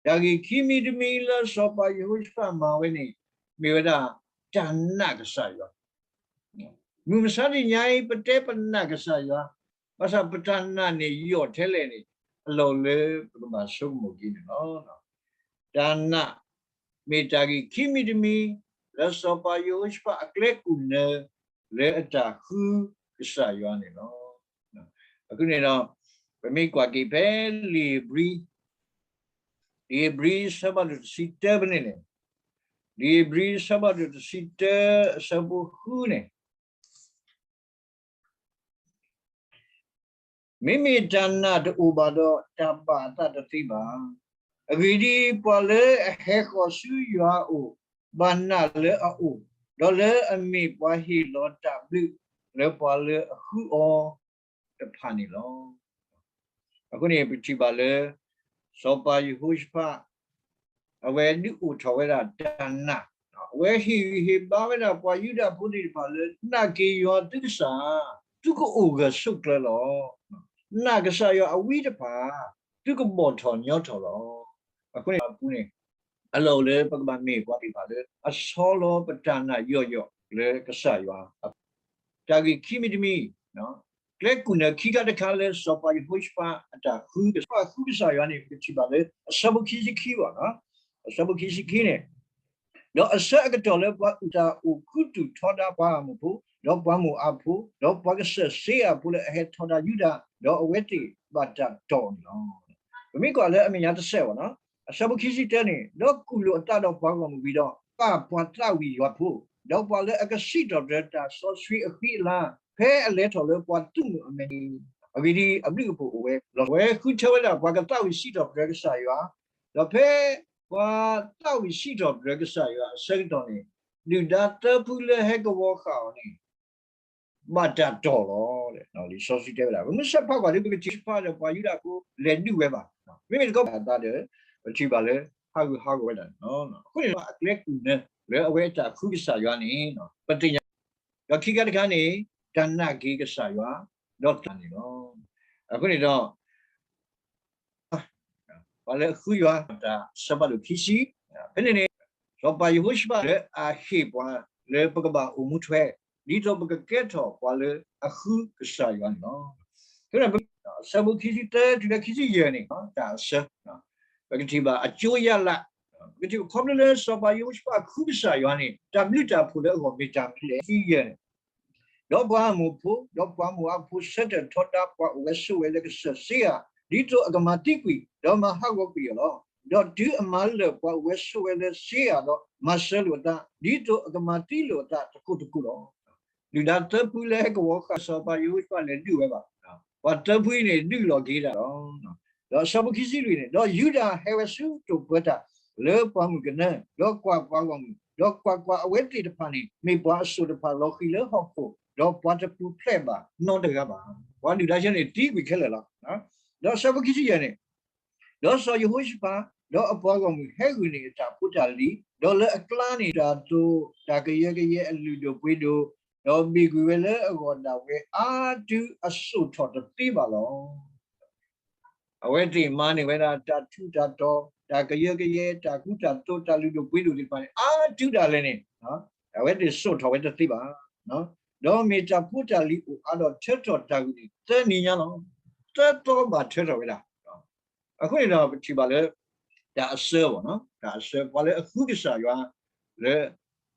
တၢ်ဂ့ၢ်ခံမံၤတမံၤလၢစီၤပၤယဟိၤၡဖးမၤဝဲန့ၣ် မ့ၢ်ဝဲဒၣ် တၢ်နာ်ကစၢ်ယွၤ မုၢ်မဆါတနံၤညါအံၤ ပတဲပနာ်ကစၢ်ယွၤ, ဘၣ်ဆၣ်ပတၢ်နာ်န့ၣ်ယိာ်ထဲလဲၣ်န့ၣ် အလီၢ်လၢပကဘၣ်ဆိကမိၣ်က့ၤန့ၣ်လီၤ. တၢ်နာ် မ့ၢ်တၢ်ဂ့ၢ်ခံမံၤတမံၤ လၢစီၤပၤယဟိၤၡဖးအကျဲကူၣ်နၢၤ လၢအတၢ်ဃုကစၢ်ယွၤန့ၣ်လီၤ. အဃိန့ၣ်ဒီး ပမ့ၢ်ကွၢ်က့ၤဖဲလံာ်ဧ့ၤဘြံၤ လံာ်ဧ့ၤဘြံၤအဆၢဖးဒိၣ်တဆံတၢဖဲန့ၣ်န့ၣ်, လံာ်ဧ့ၤဘြံၤအဆၢဖးဒိၣ်တဆံတၢအဆၢဖိဃုန့ၣ်, မ့မ့ၢ်တၢ်နာ်တအိၣ်ဘၣ်ဒီး တၢ်ဘၣ်အသးတသ့ဘၣ်. အဂ့ၢ်ဒ်အံၤ, ပှၤလၢအဟဲဃီၤဆူယွၤအအိၣ် ဘၣ်နာ်လၢအအိၣ်, ဒီးလၢအမ့ၢ်ပှၤဟ့ၣ်လီၤတၢ်ဘျုးလၢပှၤလၢအဃုအီၤတဖၣ်န့ၣ်လီၤ. အဃိန့ၣ် ပထံၣ်ဘၣ်လၢ စီၤပၤယဟိၤၡဖး အဝဲဒုးအိၣ်ထီၣ်ဝဲဒၣ်တၢ်နာ်, အဝဲဟ့ၣ်ဂံၢ်ဟ့ၣ်ဘါဝဲဒၣ်ပှၤယူဒၤဖိသ့ၣ်တဖၣ်လၢ နာ်က့ၤယွၤသုကစၢ်, သုကအိၣ်ဂၢၢ်ဆိးကျၢၤလီၤ. နာ်ကစၢ်ယွၤအဝံတဖၣ်, သုကဘီၣ်ထီၣ်ညီထီၣ်လီၤ. အဃိန့ၣ်အပူၤန့ၣ် အလီၢ်အိၣ်လၢပကဘၣ်မ့ၢ်ပှၤသ့ၣ်တဖၣ်လၢ အဆီလီၤပတၢ်နာ်ယိာ်ယိာ်လၢကစၢ်ယွၤအပူၤ, တၢ်ဂ့ၢ်ခံမံၤတမံၤ ကျဲကူၣ်နၢၤခံခါတခါလၢစီၤပၤယဟိၤၡဖးအတၢ်ဃုကစၢ်ယွၤန့ၣ် ပကထံၣ်ဘၣ်လၢအဆၢဖိခံဆံခံဘၣ်, အဆၢဖိခံဆံခံန့ၣ်, ဒီးအဆၢအကတီၢ်လၢပှၤအုၣ်တၢ်အိၣ်ခူသူၣ်ထီဒါပှၤအၣ်မိၣ်ဖိ, ဒီးပှၤမိၤအၤဖိ, ဒီးပှၤကစၢၢ်စ့အၤဖိလၢအဟဲထီဒါယူဒၤ, ဒီးအဝဲသ့ၣ်ဘၣ်တၢ်တီၢ်အီၤန့ၣ်လီၤ. ပမ့ၢ်ကွၢ်လၢအမဲာ်ညါတစဲးဘၣ်, အဆၢဖိခံဆံတၢန့ၣ်, ဒီးကူၣ်လိာ်အသးဒီးပှၤဂီၢ်မုၢ်ဝံၤဒီး ပာ်ပှၤသးဝံၣ်ယွၤဖိ, ဒီးပှၤလၢအကစံးထီၣ်ပတြၢၤတၢ်စီဆှံအဃံအလၤ ဖဲအလဲၤထီၣ်လၢပှၤသုးမုၢ်အမဲာ်ညါ, အဂ့ၢ်ဒ်အံၤ, အဘျုးအဖှိၣ်အိၣ်ဝဲလီၤ. အဝဲဃုထၢဝဲဒၣ်ပှၤကသးဝံၣ်စံးထီၣ်ပတြၢၤကစၢ်ယွၤ, ဒီးဖဲပှၤသးဝံၣ်စံးထီၣ်ပတြၢၤကစၢ်ယွၤအဆၢကတီၢ်န့ၣ်, ဒုၣ်ဒါသၢဖုလၢဟဲကဝီၤဃာ်အီၤန့ၣ် ဘၣ်တၢ်တီၢ်လီၤ. လံာ်စီဆှံတဲဝဲဒၣ်, ပမ့ၢ်ဆၢဖးကွၢ်ဒီး ပကထံၣ်တဖၣ်ဒီးပှၤယူဒၤဖိလဲၤဒုးဝဲဘၣ်, မ့မ့ၢ်တခီအသးဒီး ပထံၣ်ဘၣ်လၢဟးဂူာ်ဟးဂီၤဝဲဒၣ်န့ၣ်လီၤ. အဃိန့ၣ်ဒီး အကျဲကူၣ်နၢၤလၢအဝဲအတၢ်ဃုကစၢ်ယွၤန့ၣ် ပသ့ၣ်ညါ, ဒီးခံခါတခါန့ၣ် တၢ်နာ်က့ၤကစၢ်ယွၤ ဒီးတၢ်န့ၣ်လီၤ. အဃိန့ၣ်ဒီး ပှၤလၢအဃုယွၤ တၢ်ဆၢဖးဒိၣ်ခံဆံ, ဖဲန့ၣ်န့ၣ် စီၤပၤယဟိၤၡဖးလၢအဟ့ၣ်ပှၤလၢပကဘၣ်အိၣ်မူထွဲ, ဒ်သိးပကကဲထီၣ်ပှၤလၢအဃုကစၢ်ယွၤန့ၣ်လီၤ. အဆၢဖိခံဆံသၢတုၤလၢခံဆံယဲၢ်န့ၣ် တၢ်အဆၢ, ပကထံၣ်ဘၣ်အကၠိယါလး, ပကထံၣ်ဘၣ်ခီဖျိလၢစီၤပၤယဟိၤၡဖးဃုကစၢ်ယွၤန့ၣ် တၢ်ဘျုးတၢ်ဖှိၣ်လၢအဂီၢ်မ့ၢ်တၢ်မနုၤလဲၣ်, ခံဆံယဲၢ်န့ၣ် ဒီးပှၤအမိၣ်ဖိ, ဒီးပှၤမိၣ်အဖိဆၢထၢၣ်ထီဒါပှၤအိၣ်ဝဲဆိးဝဲလၢကစၢၢ်စ့ဧၤ, ဒ်သိးအကမၤသံကွံာ်, ဒီးမၤဟးဂီၤကွံာ်အီၤလီၤ. ဒီးတုၤအမၤလၢာ်ပှၤအိၣ်ဝဲဆိးဝဲလၢစ့အၤဒီး မၤစၢၤလိာ်အသး ဒ်သိးအကမၤသံလိာ်အသးတကိးတကိးလီၤ. ဒုၣ်ဒါသၢဖုလၢဟဲကဝီၤဃာ်စီၤပၤယဟိၤၡဖး လဲၤဒုးဝဲဘၣ်. ပှၤသၢဖုအံၤန့ၣ် ဒုးလီၤက့ၤဒၣ်လီၤ. ဒီးအဆၢဖိခံဆံလွံၢ်န့ၣ်, ဒီးယူဒၤဟဲဝဲဆူတိာ်ပၢတၢ်လၢပှၢ်မုၢ်ကနၢ ဒီးကွၢ်ပှၤဂီၢ်မုၢ်, ဒီးကွၢ်ကွၢ်, အဝဲသ့ၣ်တဖၣ်န့ၣ် မ့ၢ်ပှၤအစိၣ်တဖၣ်လီၤဃံၤလၢဟီၣ်ခိၣ်, ဒီးပှၤတပူၤဖျဲးဘၣ်နီတဂၤဘၣ်. ပှၤဒုၣ်ဒါဆၢန့ၣ် သံကွံာ်ခဲလၢာ်လီၤ. ဒီးအဆၢဖိခံဆံယဲၢ်န့ၣ်, ဒီးစီၤယဟိၤၡဖး ဒီးအပှၤဂီၢ်မုၢ်ဟဲဂုာ်န့ၢ်အတၢ်ဖိတၢ်လံၤ, ဒီးလၢအကျါန့ၣ် တၢ်သိၣ်တၢ်ကယၢကယဲအလုၢ်ဒိၣ်ပှ့ၤဒိၣ်, ဒီးဘ့ၣ်ကွံာ်ဝဲလၢအဂီၢ်ဒၣ်ဝဲအါတုၤအစိာ်ထီၣ်တသ့ဘၣ်လီၤ. အဝဲသ့ၣ်မၤန့ၢ်ဝဲဒၣ်တၢ်ထူးတၢ်တီၤ, တၢ်ကယၢကယဲ, တၢ်ကူတၢ်သိး, တၢ်လုၢ်ဒိၣ်ပှ့ၤဒိၣ်သ့ၣ်တဖၣ်န့ၣ် အါတုၤဒၣ်လဲာ်န့ၣ်, အဝဲသ့ၣ်စိာ်ထီၣ်ဝဲတသ့ဘၣ်. ဒီးမ့ၢ်တၢ်ဖိတၢ်လံၤအိၣ်အါဒီးထၢထီၣ်တၢ်ဂ့ၢ်န့ၣ် သၢနံၤညါလီၤ. သၢသီဘၣ်ထၢထီၣ်ဝဲဒၣ်. အဃိန့ၣ်ဒီးပထံၣ်ဘၣ်လၢ တၢ်အစၢဘၣ်, တၢ်အစၢ ပှၤလၢအဃုကစၢ်ယွၤလၢ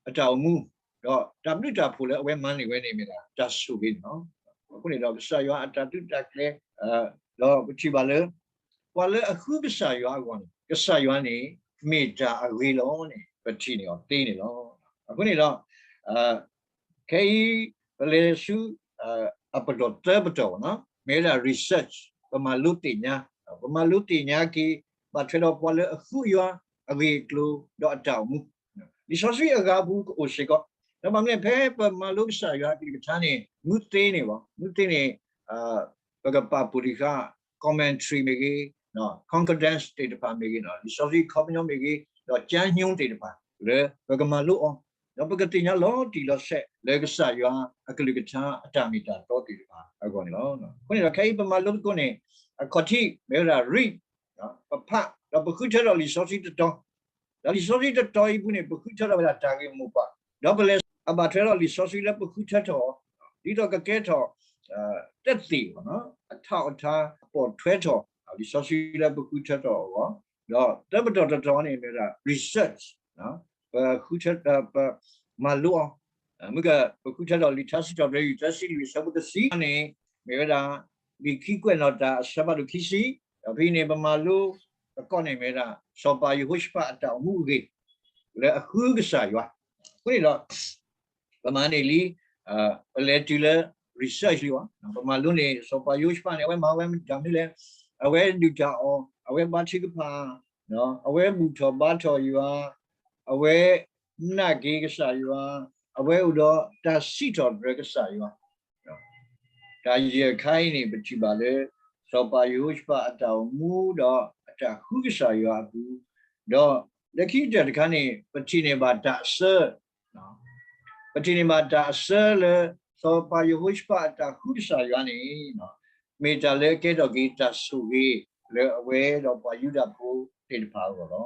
အတၢ်အိၣ်မူ, ဒီးတၢ်ဘျုးတၢ်ဖှိၣ်လၢအဝဲမၤန့ၢ်ဝဲန့ၣ်မ့ၢ်ဒၣ်တၢ်ဆိၣ်ဂ့ၤန့ၣ်လီၤ. အဃိန့ၣ်ဒီးကစၢ်ယွၤအတၢ်သုးတၢ်ကျဲၤ, ဒီးပထံၣ်ဘၣ်လၢ ပှၤလၢအဃုကစၢ်ယွၤအဂီၢ်န့ၣ် ကစၢ်ယွၤန့ၣ် မ့ၢ်တၢ်အဂ့ၤလီၤန့ၣ် ပထံၣ်န့ၢ်အီၤသ့န့ၣ်လီၤ. အဃိန့ၣ်ဒီး ခဲအံၤ ပလဲၤဆူ အပတီၢ်သၢပတီၢ်, မ့ၢ်ဝဲဒၣ် research, ပမၤလိသ့ၣ်ညါ, ပမၤလိသ့ၣ်ညါက့ၤ ဘၣ်ထွဲဒီးပှၤလၢအဃုယွၤအဂ့ၢ်အကျိၤဒီးအတၢ်အိၣ်မူ, လံာ်စီဆှံအဂၤအပူၤကအိၣ်စ့ၢ်ကီး, ဒီးဘၣ်မနုၤလဲၣ် ဖဲပမၤလိကစၢ်ယွၤအကလုၢ်ကထါန့ၣ် မူသ့န့ၣ်ဘၣ်, မူသ့န့ၣ် ပကပာ်ဖှိၣ်တခါ commentary မ့ၢ်ဂ့ၤ, concordance သ့ၣ်တဖၣ်မ့ၢ်ဂ့ၤ, လံာ်စီဆှံခီပညီမ့ၢ်ဂ့ၤ, ဒီးကၠါညိသ့ၣ်တဖၣ်လၢပကမၤလိအီၤ, ဒီးပကသ့ၣ်ညါလီၤတံၢ်လီၤဆဲးလၢကစၢ်ယွၤအကလုၢ်ကထါအတၢ်မ့ၢ်တၢ်တီသ့ၣ်တဖၣ်အဂီၢ်န့ၣ်လီၤ. အဃိန့ၣ်ဒီး ခဲအံၤပမၤလိသကိးန့ၣ် အခီၣ်ထံးမ့ၢ်ဝဲဒၣ် read, ပဖး, ဒီးပဃုထၢထီၣ်လံာ်စီဆှံတတီၤ, ဒီးလံာ်စီဆှံတတီၤအံၤအပူၤန့ၣ် ပဃုထၢထီၣ်ဝဲဒၣ်တၢ်ဂ့ၢ်မိၢ်ပှၢ်, ဒီးပလဲၤအဘၣ်ထွဲဒီးလံာ်စီဆှံလၢပဃုထၢထီၣ်အီၤ, ဒ်သိးကကဲထီၣ် သက်သေ, အထောက်အထား အပိာ်ထွဲထီၣ် လံာ်စီဆှံလၢပဃုထၢထီၣ်အဂီၢ်, ဒီးသၢပတီၢ်တတီၤန့ၣ်မ့ၢ်ဝဲဒၣ် research, ပဃုထၢ, ပမၤလိအီၤ, မ့ၢ်က ပဃုထၢထီၣ်လံာ်ထါစံးထီၣ်ပတြၢၤ ယူၢ်သၢဆံလွံၢ်အဆၢဖိတဆံန့ၣ် မ့ၢ်ဝဲဒၣ် လံာ်ခံကွဲးနီၣ်တၢ်အဆၢဖးဒိၣ်ခံဆံ, ဒီးဖဲအံၤန့ၣ် ပမၤလိသကိးန့ၣ်မ့ၢ်ဝဲဒၣ် စီၤပၤယဟိၤၡဖးအတၢ်အိၣ်မူအဂ့ၢ် လၢအဃုကစၢ်ယွၤ, အဃိန့ၣ်ဒီး ပမၤန့ၢ်လံ, ပလဲၤတုၤလၢ research လံဘၣ်, ပမၤလိန့ၢ် စီၤပၤယဟိၤၡဖးန့ၣ် အဝဲမၤဝဲတၢ်မနုၤလဲၣ်, အဝဲဒုၣ်တၢ်အီၣ်, အဝဲဘါထုကဖၣ်, အဝဲဘူၣ်ထီၣ်ဘါထီၣ်ယွၤ, အဝဲနာ်က့ၤကစၢ်ယွၤ, အဝဲအိၣ်ဒီးတၢ်စံးထီၣ်ပတြၢၤကစၢ်ယွၤ တၢ်ယဲၢ်ခါအံၤန့ၣ် ပထံၣ်ဘၣ်လၢ စီၤပၤယဟိၤၡဖးအတၢ်အိၣ်မူဒီးအတၢ်ဃုကစၢ်ယွၤအပူၤ, ဒီးလၢခံကတၢၢ်တခါန့ၣ် ပထံၣ်န့ၢ်ဘၣ်တၢ်အစၢ, ပထံၣ်န့ၢ်ဘၣ်တၢ်အစၢလၢ စီၤပၤယဟိၤၡဖးအတၢ်ဃုကစၢ်ယွၤန့ၣ် မ့ၢ်တၢ်လၢအကဲထီၣ်က့ၤတၢ်ဆိၣ်ဂ့ၤ လၢအဝဲဒီးပှၤယူဒၤဖိသ့ၣ်တဖၣ်အဂီၢ်လီၤ.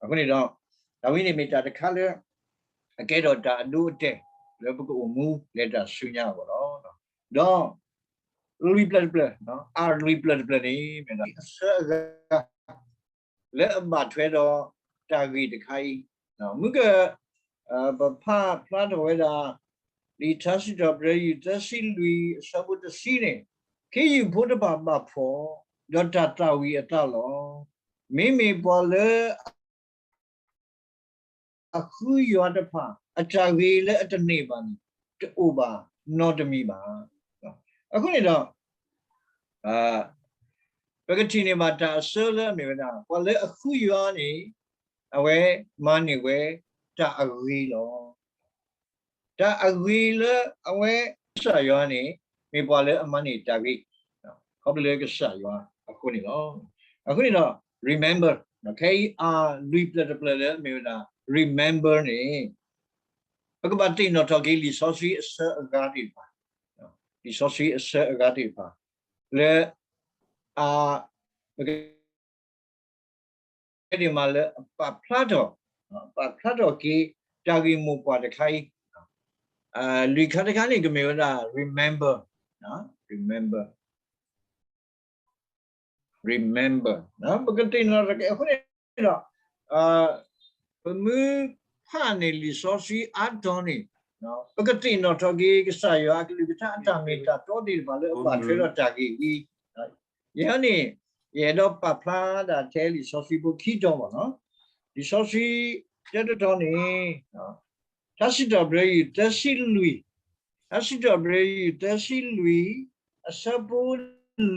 အဃိန့ၣ်ဒီး တၢ်ဝဲန့ၣ်မ့ၢ်တၢ်တခါလၢ အကဲထီၣ်တၢ်အဒိအတဲာ် လၢပကအိၣ်မူလဲၤတၢ်ဆူညါအဂီၢ်လီၤ. ဒီးလွံၢ်ပျၢၢ်တပျၢၢ်, အလွံၢ်ပျၢၢ်တပျၢၢ်န့ၣ် မ့ၢ်ဒၣ်အဆၢအဂၤ လၢအဘၣ်ထွဲဒီးတၢ်ဂ့ၢ်တခါအံၤ, မုၢ်က ပဖးဖျါထီၣ်ဝဲဒၣ် လံာ်ထါစံးထီၣ်ပတြၢၤယူၢ်သၢဆံလွံၢ်အဆၢဖိတဆံန့ၣ်, ခ့ယုၢ်ဖိတဖၣ်ဘၣ်ဖှီၣ်, ဒီးတၢ်သၣ်ဝံၤအသးလီၤ. မ့မ့ၢ်ပှၤလၢ အဃုယွၤတဖၣ် အတၢ်ဂ့ၤလၢအတန့ၢ်ဘၣ်န့ၣ် တအိၣ်ဘၣ်နီတမံၤဘၣ်. အဃိန့ၣ်ဒီး ပကထံၣ်န့ၢ်ဘၣ်တၢ်အစၢလၢအမ့ၢ်ဝဲဒၣ် ပှၤလၢအဃုယွၤန့ၣ် အဝဲမၤန့ၢ်ဝဲတၢ်အဂ့ၤလီၤ. တၢ်အဂ့ၤလၢအဝဲ ကစၢ်ယွၤန့ၣ် မ့ၢ်ပှၤလၢအမၤန့ၢ်တၢ်ဂ့ၤ ခီဖျိလၢကစၢ်ယွၤအဃိန့ၣ်လီၤ. အဃိန့ၣ်ဒီး remember ခဲအံၤအလွံၢ်ပျၢၢ်တပျၢၢ်လၢအမ့ၢ်ဝဲဒၣ် remember န့ၣ် ပကဘၣ်သ့ၣ်နီၣ်ထီၣ်က့ၤလံာ်စီဆှံအဆၢအဂၤသ့ၣ်တဖၣ်, လံာ်စီဆှံအဆၢအဂၤသ့ၣ်တဖၣ် လၢ အ ပက ဒ်မးလၢအပာ်ဖျါထီၣ်, ပာ်ဖျါထီၣ်က့ၤ တၢ်ဂ့ၢ်မိၢ်ပှၢ်တခါအံၤ, လွံၢ်ခါတခါန့ၣ် ကမ့ၢ်ဝဲဒၣ် remember, remember, remember ပကသ့ၣ်နီၣ်ထီၣ်က့ၤ အဃိန့ၣ်ဒီး ပမ့ၢ်ဖးန့ၢ်လံာ်စီဆှံအါတီၤန့ၣ် ပကသ့ၣ်နီၣ်ထီၣ်က့ၤ ကစၢ်ယွၤအကလုၢ်ကထါအတၢ်မ့ၢ်တၢ်တီသ့ၣ်တဖၣ်လၢအဘၣ်ထွဲဒီးတၢ်ဂ့ၢ်အံၤ, ယဲန့ၣ် ယအဲၣ်ဒိးပာ်ဖျါဒၣ်ထဲလံာ်စီဆှံဖိခံတီၤဘၣ်နီၤ. လံာ်စီဆှံတၢတတီၤန့ၣ် ထါစံးထီၣ်ပတြၢၤယုၢ်သၢဆံလွံၢ်, ထါစံးထီၣ်ပတြၢၤယုၢ်သၢဆံလွံၢ် အဆၢဖိ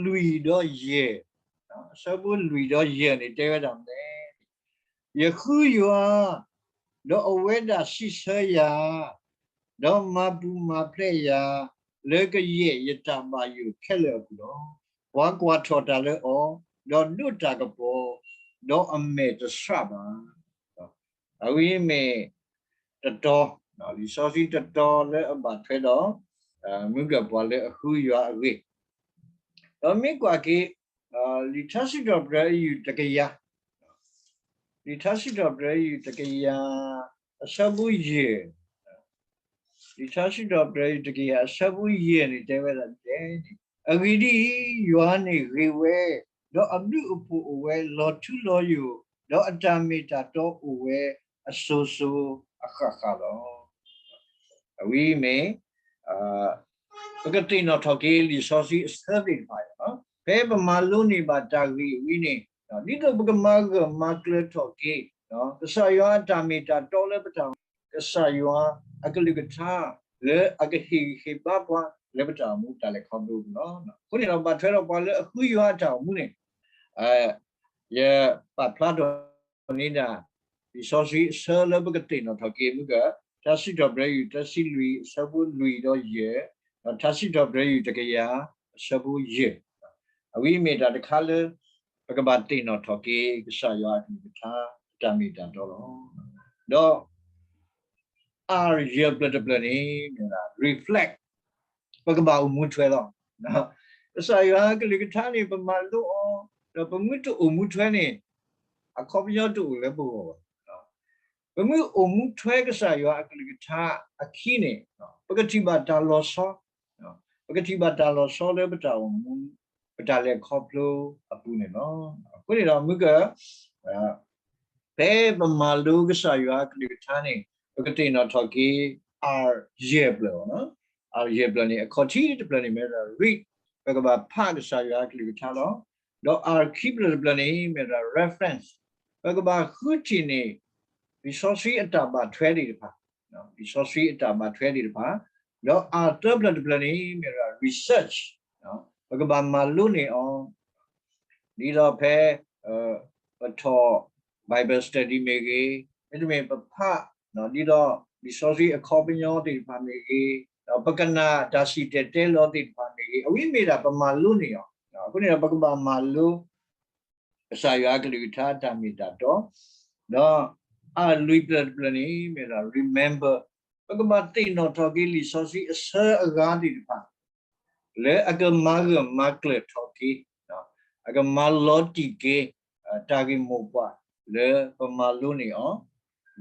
လွံၢ်ဒီးယဲၢ်, အဆၢဖိလွံၢ်ဒီးယဲၢ်န့ၣ် တဲဝဲဒၣ်မနုၤလဲၣ်. ယဃုယွၤ, ဒီးအဝဲဒၣ်စံးဆၢယၤ, ဒီးမၤပူၤမၤဖျဲးယၤ, လၢကယဲၢ်ယတၢ်ဘၣ်ယိၣ်ခဲလၢာ်အပူၤလီၤ. ပှၤကွၢ်ထီၣ်တၢ်လၢအီၤ, ဒီးဒိးတၢ်ကပီၤ, ဒီးအမဲာ်တဆှးဘၣ်. အဝဲမ့ၢ်တတီၤ, လံာ်စီဆှံတတီၤလၢအဘၣ်ထွဲဒီး မုၢ်ကၢၢ်ပှၤလၢအဃုယွၤအဂ့ၢ်, ဒီးမ့ၢ်ကွၢ်က့ၤ လံာ်ထါစံးထီၣ်ပတြၢၤအယုၢ်တကယၤ, လံာ်ထါစံးထီၣ်ပတြၢၤအယုၢ်တကယၤ အဆၢဖိယဲၢ်, လံာ်ထါစံးထီၣ်ပတြၢၤအယုၢ်တကယၤအဆၢဖိယဲၢ်န့ၣ် တဲဝဲဒၣ်ဒ်လဲၣ်န့ၣ်, အဂ့ၢ်ဒ်အံၤ, ယွၤန့ၣ်ဂ့ၤဝဲ, ဒီးအဘျုးအဖှိၣ်အိၣ်ဝဲလီၤထူလီၤယိာ်, ဒီးအတၢ်မ့ၢ်တၢ်တီအိၣ်ဝဲအစိၤစိၤအဃၣ်ဃၣ်လီၤ. အဝဲမ့ၢ် ပကသ့ၣ်နီၣ်ထီၣ်က့ၤလံာ်စီဆှံအဆၢသ့ၣ်တဖၣ်, ဖဲပမၤလိန့ၢ်ဘၣ်တၢ်ဂ့ၢ်ဝဲန့ၣ်, ဒ်သိးပကမၤဂၢၢ်မၤကျၢၤထီၣ်က့ၤ ကစၢ်ယွၤအတၢ်မ့ၢ်တၢ်တီလၢပတၢ်အိၣ်မူ, ကစၢ်ယွၤအကလုၢ်ကထါ လၢအကဟ့ၣ်ဂံၢ်ဟ့ၣ်ဘါပှၤလၢပတၢ်အိၣ်မူတၢ်လဲၤခီဖျိအပူၤလီၤ. အဃိန့ၣ်ဒီး ဘၣ်ထွဲဒီးပှၤလၢအဃုယွၤအတၢ်အိၣ်မူန့ၣ်, ယပာ်ဖျါထီၣ်န့ၢ်ဒၣ် လံာ်စီဆှံအဆၢလၢပကသ့ၣ်နီၣ်ထီၣ်က့ၤ မုၢ်ကၢၢ် ထါစံးထီၣ်ပတြၢၤယုၢ်သၢဆံလွံၢ် အဆၢဖိလွံၢ်ဒီးယဲၢ်, ဒီးထါစံးထီၣ်ပတြၢၤယုၢ်တကယၤ အဆၢဖိယဲၢ်, အဝဲမ့ၢ်တၢ်တခါလၢ ပကဘၣ်သ့ၣ်နီၣ်ထီၣ်က့ၤ ကစၢ်ယွၤအကလုၢ်ကထါ အတၢ်မ့ၢ်တၢ်တီလီၤ. ဒီး R ယဲၢ်ဖျၢၣ်တဖျၢၣ်န့ၣ် reflect ပကဘၣ်အိၣ်မူထွဲလီၤ. ကစၢ်ယွၤအကလုၢ်ကထါန့ၣ် ပမၤလိအီၤ, ဒီးပမ့ၢ်တအိၣ်မူထွဲန့ၣ် အခီပညီတအိၣ်လၢပဂီၢ်ဘၣ်. ပမ့ၢ်အိၣ်မူထွဲကစၢ်ယွၤအကလုၢ်ကထါအခံန့ၣ်, ပကထံၣ်ဘၣ်တၢ်လီၤဆီ, ပကထံၣ်ဘၣ်တၢ်လီၤဆီလၢပတၢ်အိၣ်မူ, ပတၢ်လဲၤခီဖျိအပူၤန့ၣ်လီၤ. အဃိန့ၣ်ဒီး မုၢ်ကၢၢ် ဖဲပမၤလိကစၢ်ယွၤအကလုၢ်ကထါန့ၣ် ပကသ့ၣ်နီၣ်ထီၣ်က့ၤ R ယဲၢ်ဖျၢၣ်လီၤ. R ယဲၢ်ဖျၢၣ်န့ၣ် အခီၣ်ထံးတဖျၢၣ်န့ၣ်မ့ၢ်ဝဲဒၣ် read, ပကဘၣ်ဖးကစၢ်ယွၤအကလုၢ်ကထါလီၤ. ဒီး R ခံဖျၢၣ်တဖျၢၣ်န့ၣ်မ့ၢ်ဝဲဒၣ် reference, ပကဘၣ်ဃုထံၣ်န့ၢ် လံာ်စီဆှံအတၢ်ဘၣ်ထွဲသ့ၣ်တဖၣ်, လံာ်စီဆှံအတၢ်ဘၣ်ထွဲသ့ၣ်တဖၣ်, ဒီး R သၢဖျၢၣ်တဖျၢၣ်န့ၣ်မ့ၢ်ဝဲဒၣ် research, ပကဘၣ်မၤလိန့ၢ်အီၤ ဒ်သိးဖဲ ပထီၣ် Bible study မ့ၢ်ဂ့ၤ, မ့တမ့ၢ်ပဖး ဒ်သိးလံာ်စီဆှံအခီပညီသ့ၣ်တဖၣ်မ့ၢ်ဂ့ၤ, ဒီးပကနၣ်တၢ်စံၣ်တဲၤတဲလီၤသ့ၣ်တဖၣ်မ့ၢ်ဂ့ၤ, အဝဲမ့ၢ်ဒၣ်ပမၤလိန့ၢ်အီၤ. အဃိန့ၣ်ဒီး ပကဘၣ်မၤလိ ကစၢ်ယွၤအကလုၢ်ကထါတၢ်မ့ၢ်တၢ်တီ, ဒီး R လွံၢ်ဖျၢၣ်တဖျၢၣ်န့ၣ်မ့ၢ်ဒၣ် remember, ပကဘၣ်သ့ၣ်နီၣ်ထီၣ်က့ၤလံာ်စီဆှံအဆၢအဂၤသ့ၣ်တဖၣ် လၢအကမၤဂၢၢ်မၤကျၢၤထီၣ်က့ၤ, အကမၤလီၤတံၢ်က့ၤ တၢ်ဂ့ၢ်မိၢ်ပှၢ်လၢပမၤလိန့ၢ်အီၤ,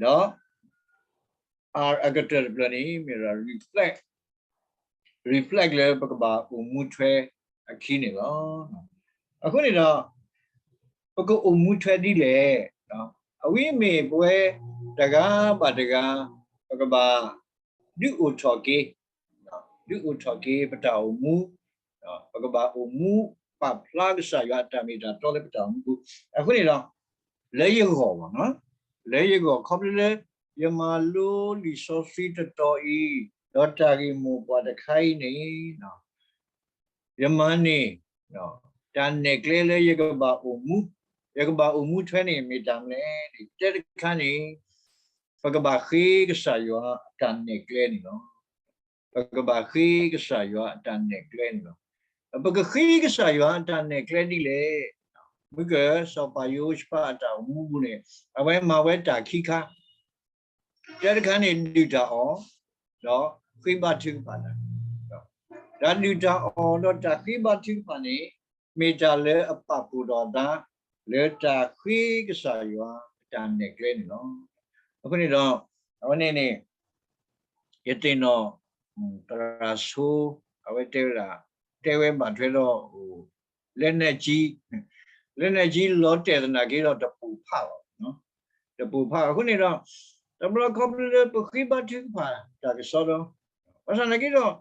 ဒီး R အကတၢၢ်တဖျၢၣ်န့ၣ်မ့ၢ်ဒၣ် reflect, reflect လၢပကဘၣ်အိၣ်မူထွဲအခံန့ၣ်လီၤ. အဃိန့ၣ်ဒီး ပကအိၣ်မူထွဲဒ်လဲၣ်, အဝဲမ့ၢ်ပဝဲတဂၤဘၣ်တဂၤ ပကဘၣ်ဒုးအိၣ်ထီၣ်က့ၤ, ဒုးအိၣ်ထီၣ်က့ၤပတၢ်အိၣ်မူ, ပကဘၣ်အိၣ်မူပာ်ဖျါကစၢ်ယွၤအတၢ်မ့ၢ်တၢ်တီလၢပတၢ်အိၣ်မူပူၤ. အဃိန့ၣ်ဒီး လၢယဂီၢ်ဘၣ်, လၢယဂီၢ် ခီဖျိလၢ ယမၤလိလံာ်စီဆှံတတီၤအံၤ ဒီးတၢ်ဂ့ၢ်မိၢ်ပှၢ်တခါအံၤန့ၣ် ယမၤန့ၢ် တၢ်နဲၣ်ကျဲလၢယကဘၣ်အိၣ်မူ, ယကဘၣ်အိၣ်မူထွဲန့ၣ်မ့ၢ်တၢ်မနုၤလဲၣ်န့ၣ် တဲတခါန့ၣ် ပကဘၣ်ဃ့ကစၢ်ယွၤအတၢ်နဲၣ်ကျဲန့ၣ်လီၤ. ပကဘၣ်ဃ့ကစၢ်ယွၤအတၢ်နဲၣ်ကျဲန့ၣ်လီၤ. ပကဃ့ကစၢ်ယွၤအတၢ်နဲၣ်ကျဲဒ်လဲၣ်. မုၢ်ကၢၢ် စီၤပၤယဟိၤၡဖးအတၢ်အိၣ်မူပူၤန့ၣ် အဝဲမၤဝဲတၢ်ခံခါ တၢ်တခါန့ၣ် ဒုၣ်တၢ်အီၣ် ဒီးဃ့ဘါထုကဖၣ်တၢ်, တၢ်ဒုၣ်တၢ်အီၣ်ဒီးတၢ်ဃ့ဘါထုကဖၣ်န့ၣ် မ့ၢ်တၢ်လၢအပာ်ဖှိၣ်ထီၣ်အသး လၢတၢ်ဃ့ကစၢ်ယွၤအတၢ်နဲၣ်ကျဲန့ၣ်လီၤ. အဃိန့ၣ်ဒီး အဝဲန့ၣ်န့ၣ် ယသ့ၣ်နီၣ် သရၣ်ဆိ အဝဲတဲဝဲဒၣ် တဲဝဲဘၣ်ထွဲဒီး လက်နက်ကြီး, လက်နက်ကြီး လီၤတဲာ်သနာ်က့ဒီး တပိၢ်ဖးဘၣ်, တပိၢ်ဖးဘၣ်. အဃိန့ၣ်ဒီး တဘျီခီဖျိလၢပဃ့ဘါထုကဖၣ်တၢ်ကစီဒီ, ဘၣ်ဆၣ်သနာ်က့ဒီး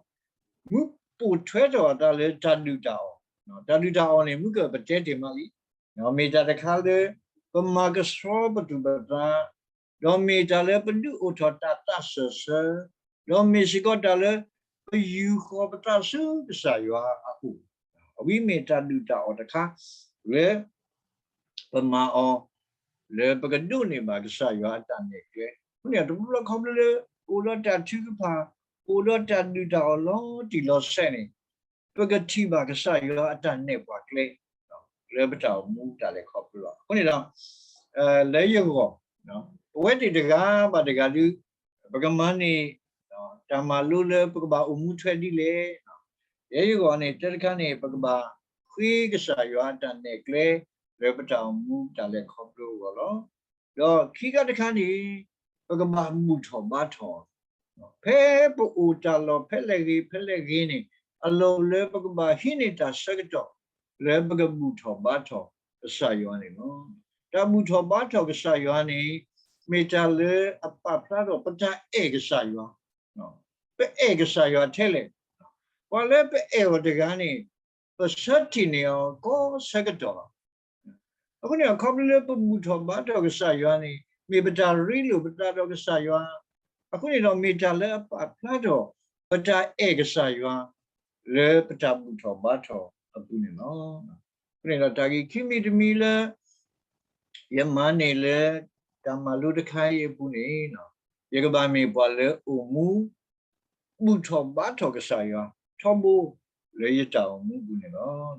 မူးပိာ်ထွဲထီၣ်အသးလၢတၢ်ဒုၣ်တၢ်အီၣ်, တၢ်ဒုၣ်တၢ်အီၣ်န့ၣ် မုၢ်ကၢၢ်ပတဲတ့ၢ်မးလံ မ့ၢ်တၢ်တခါလၢ ပမၤကဆှီပသူၣ်ပသး, ဒီးမ့ၢ်တၢ်လၢပဒုးအိၣ်ထီၣ်တၢ်သးစၢၢ်ဆၢ, ဒီးမ့ၢ်စ့ၢ်ကီးတၢ်လၢ ပယူာ်ဃီၤပသးဆူကစၢ်ယွၤအအိၣ်, အဝဲမ့ၢ်တၢ်ဒုၣ်တၢ်အီၣ်တခါ လၢ ပမၤအီၤ လၢပကဒိးန့ၢ်ဘၣ်ကစၢ်ယွၤအတၢ်နဲၣ်ကျဲ, အဃိန့ၣ် တဘျီဘျီခီဖျိလၢ အိၣ်ဒီးတၢ်ထုကဖၣ်, အိၣ်ဒီးတၢ်ဒုၣ်တၢ်အီၣ်လီၤတံၢ်လီၤဆဲးန့ၣ် ပကထံၣ်ဘၣ်ကစၢ်ယွၤအတၢ်နဲၣ်ပှၤကျဲ လၢပတၢ်အိၣ်မူတၢ်လဲၤခီဖျိလီၤ. အဃိန့ၣ်ဒီး လၢယဂီၢ် ပဝဲသ့ၣ်တဂၤဘၣ်တဂၤဒုး ပကမၤန့ၢ် တၢ်မၤလိလၢပကဘၣ်အိၣ်မူထွဲဒ်လဲၣ်. ယဲယဂီၢ်န့ၣ် တၢ်တခါန့ၣ် ပကဘၣ်ဃ့ကစၢ်ယွၤအတၢ်နဲၣ်ကျဲ လၢပတၢ်အိၣ်မူတၢ်လဲၤခီဖျိအဂီၢ်လီၤ. ဒီးခံခါတခါန့ၣ် ပကဘၣ်ဘူၣ်ထီၣ်ဘါထီၣ် ဖဲပအိၣ်တၢ်လီၢ်ဖဲလဲၣ်ဂ့ၤဖဲလဲၣ်ဂ့ၤန့ၣ် အလီၢ်အိၣ်လၢပကဘၣ်ဟံးန့ၢ်တၢ်ဆၢကတီၢ် လၢပကဘူၣ်ထီၣ်ဘါထီၣ်ကစၢ်ယွၤန့ၣ်လီၤ. တၢ်ဘူၣ်ထီၣ်ဘါထီၣ်ကစၢ်ယွၤန့ၣ် မ့ၢ်တၢ်လၢအပာ်ဖျါထီၣ်ပတၢ်အဲၣ်ကစၢ်ယွၤ, ပအဲၣ်ကစၢ်ယွၤထဲလဲၣ်. ပှၤလၢပအဲၣ်အီၤတဂၤန့ၣ် ပဆၢထံၣ်န့ၢ်အီၤကိးဆၢကတီၢ်လီၤ. အဃိန့ၣ် အခီဖျိလၢပဘူၣ်ထီၣ်ဘါထီၣ်ကစၢ်ယွၤန့ၣ် မ့ၢ်ပတၢ်ရ့လိာ်ပသးဒီးကစၢ်ယွၤ, အဃိန့ၣ်ဒီးမ့ၢ်တၢ်လၢအပာ်ဖျါထီၣ် ပတၢ်အဲၣ်ကစၢ်ယွၤ လၢပတၢ်ဘူၣ်ထီၣ်ဘါထီၣ်အပူၤန့ၣ်လီၤ. အဃိန့ၣ်ဒီးတၢ်ဂ့ၢ်ခံမံၤတမံၤလၢ ယမၤန့ၢ်လၢ တၢ်မၤလိတခါအံၤအပူၤန့ၣ် ယကဘၣ်မ့ၢ်ပှၤလၢအိၣ်မူ ဘူၣ်ထီၣ်ဘါထီၣ်ကစၢ်ယွၤ ထီဘိလၢယတၢ်အိၣ်မူပူၤန့ၣ်လီ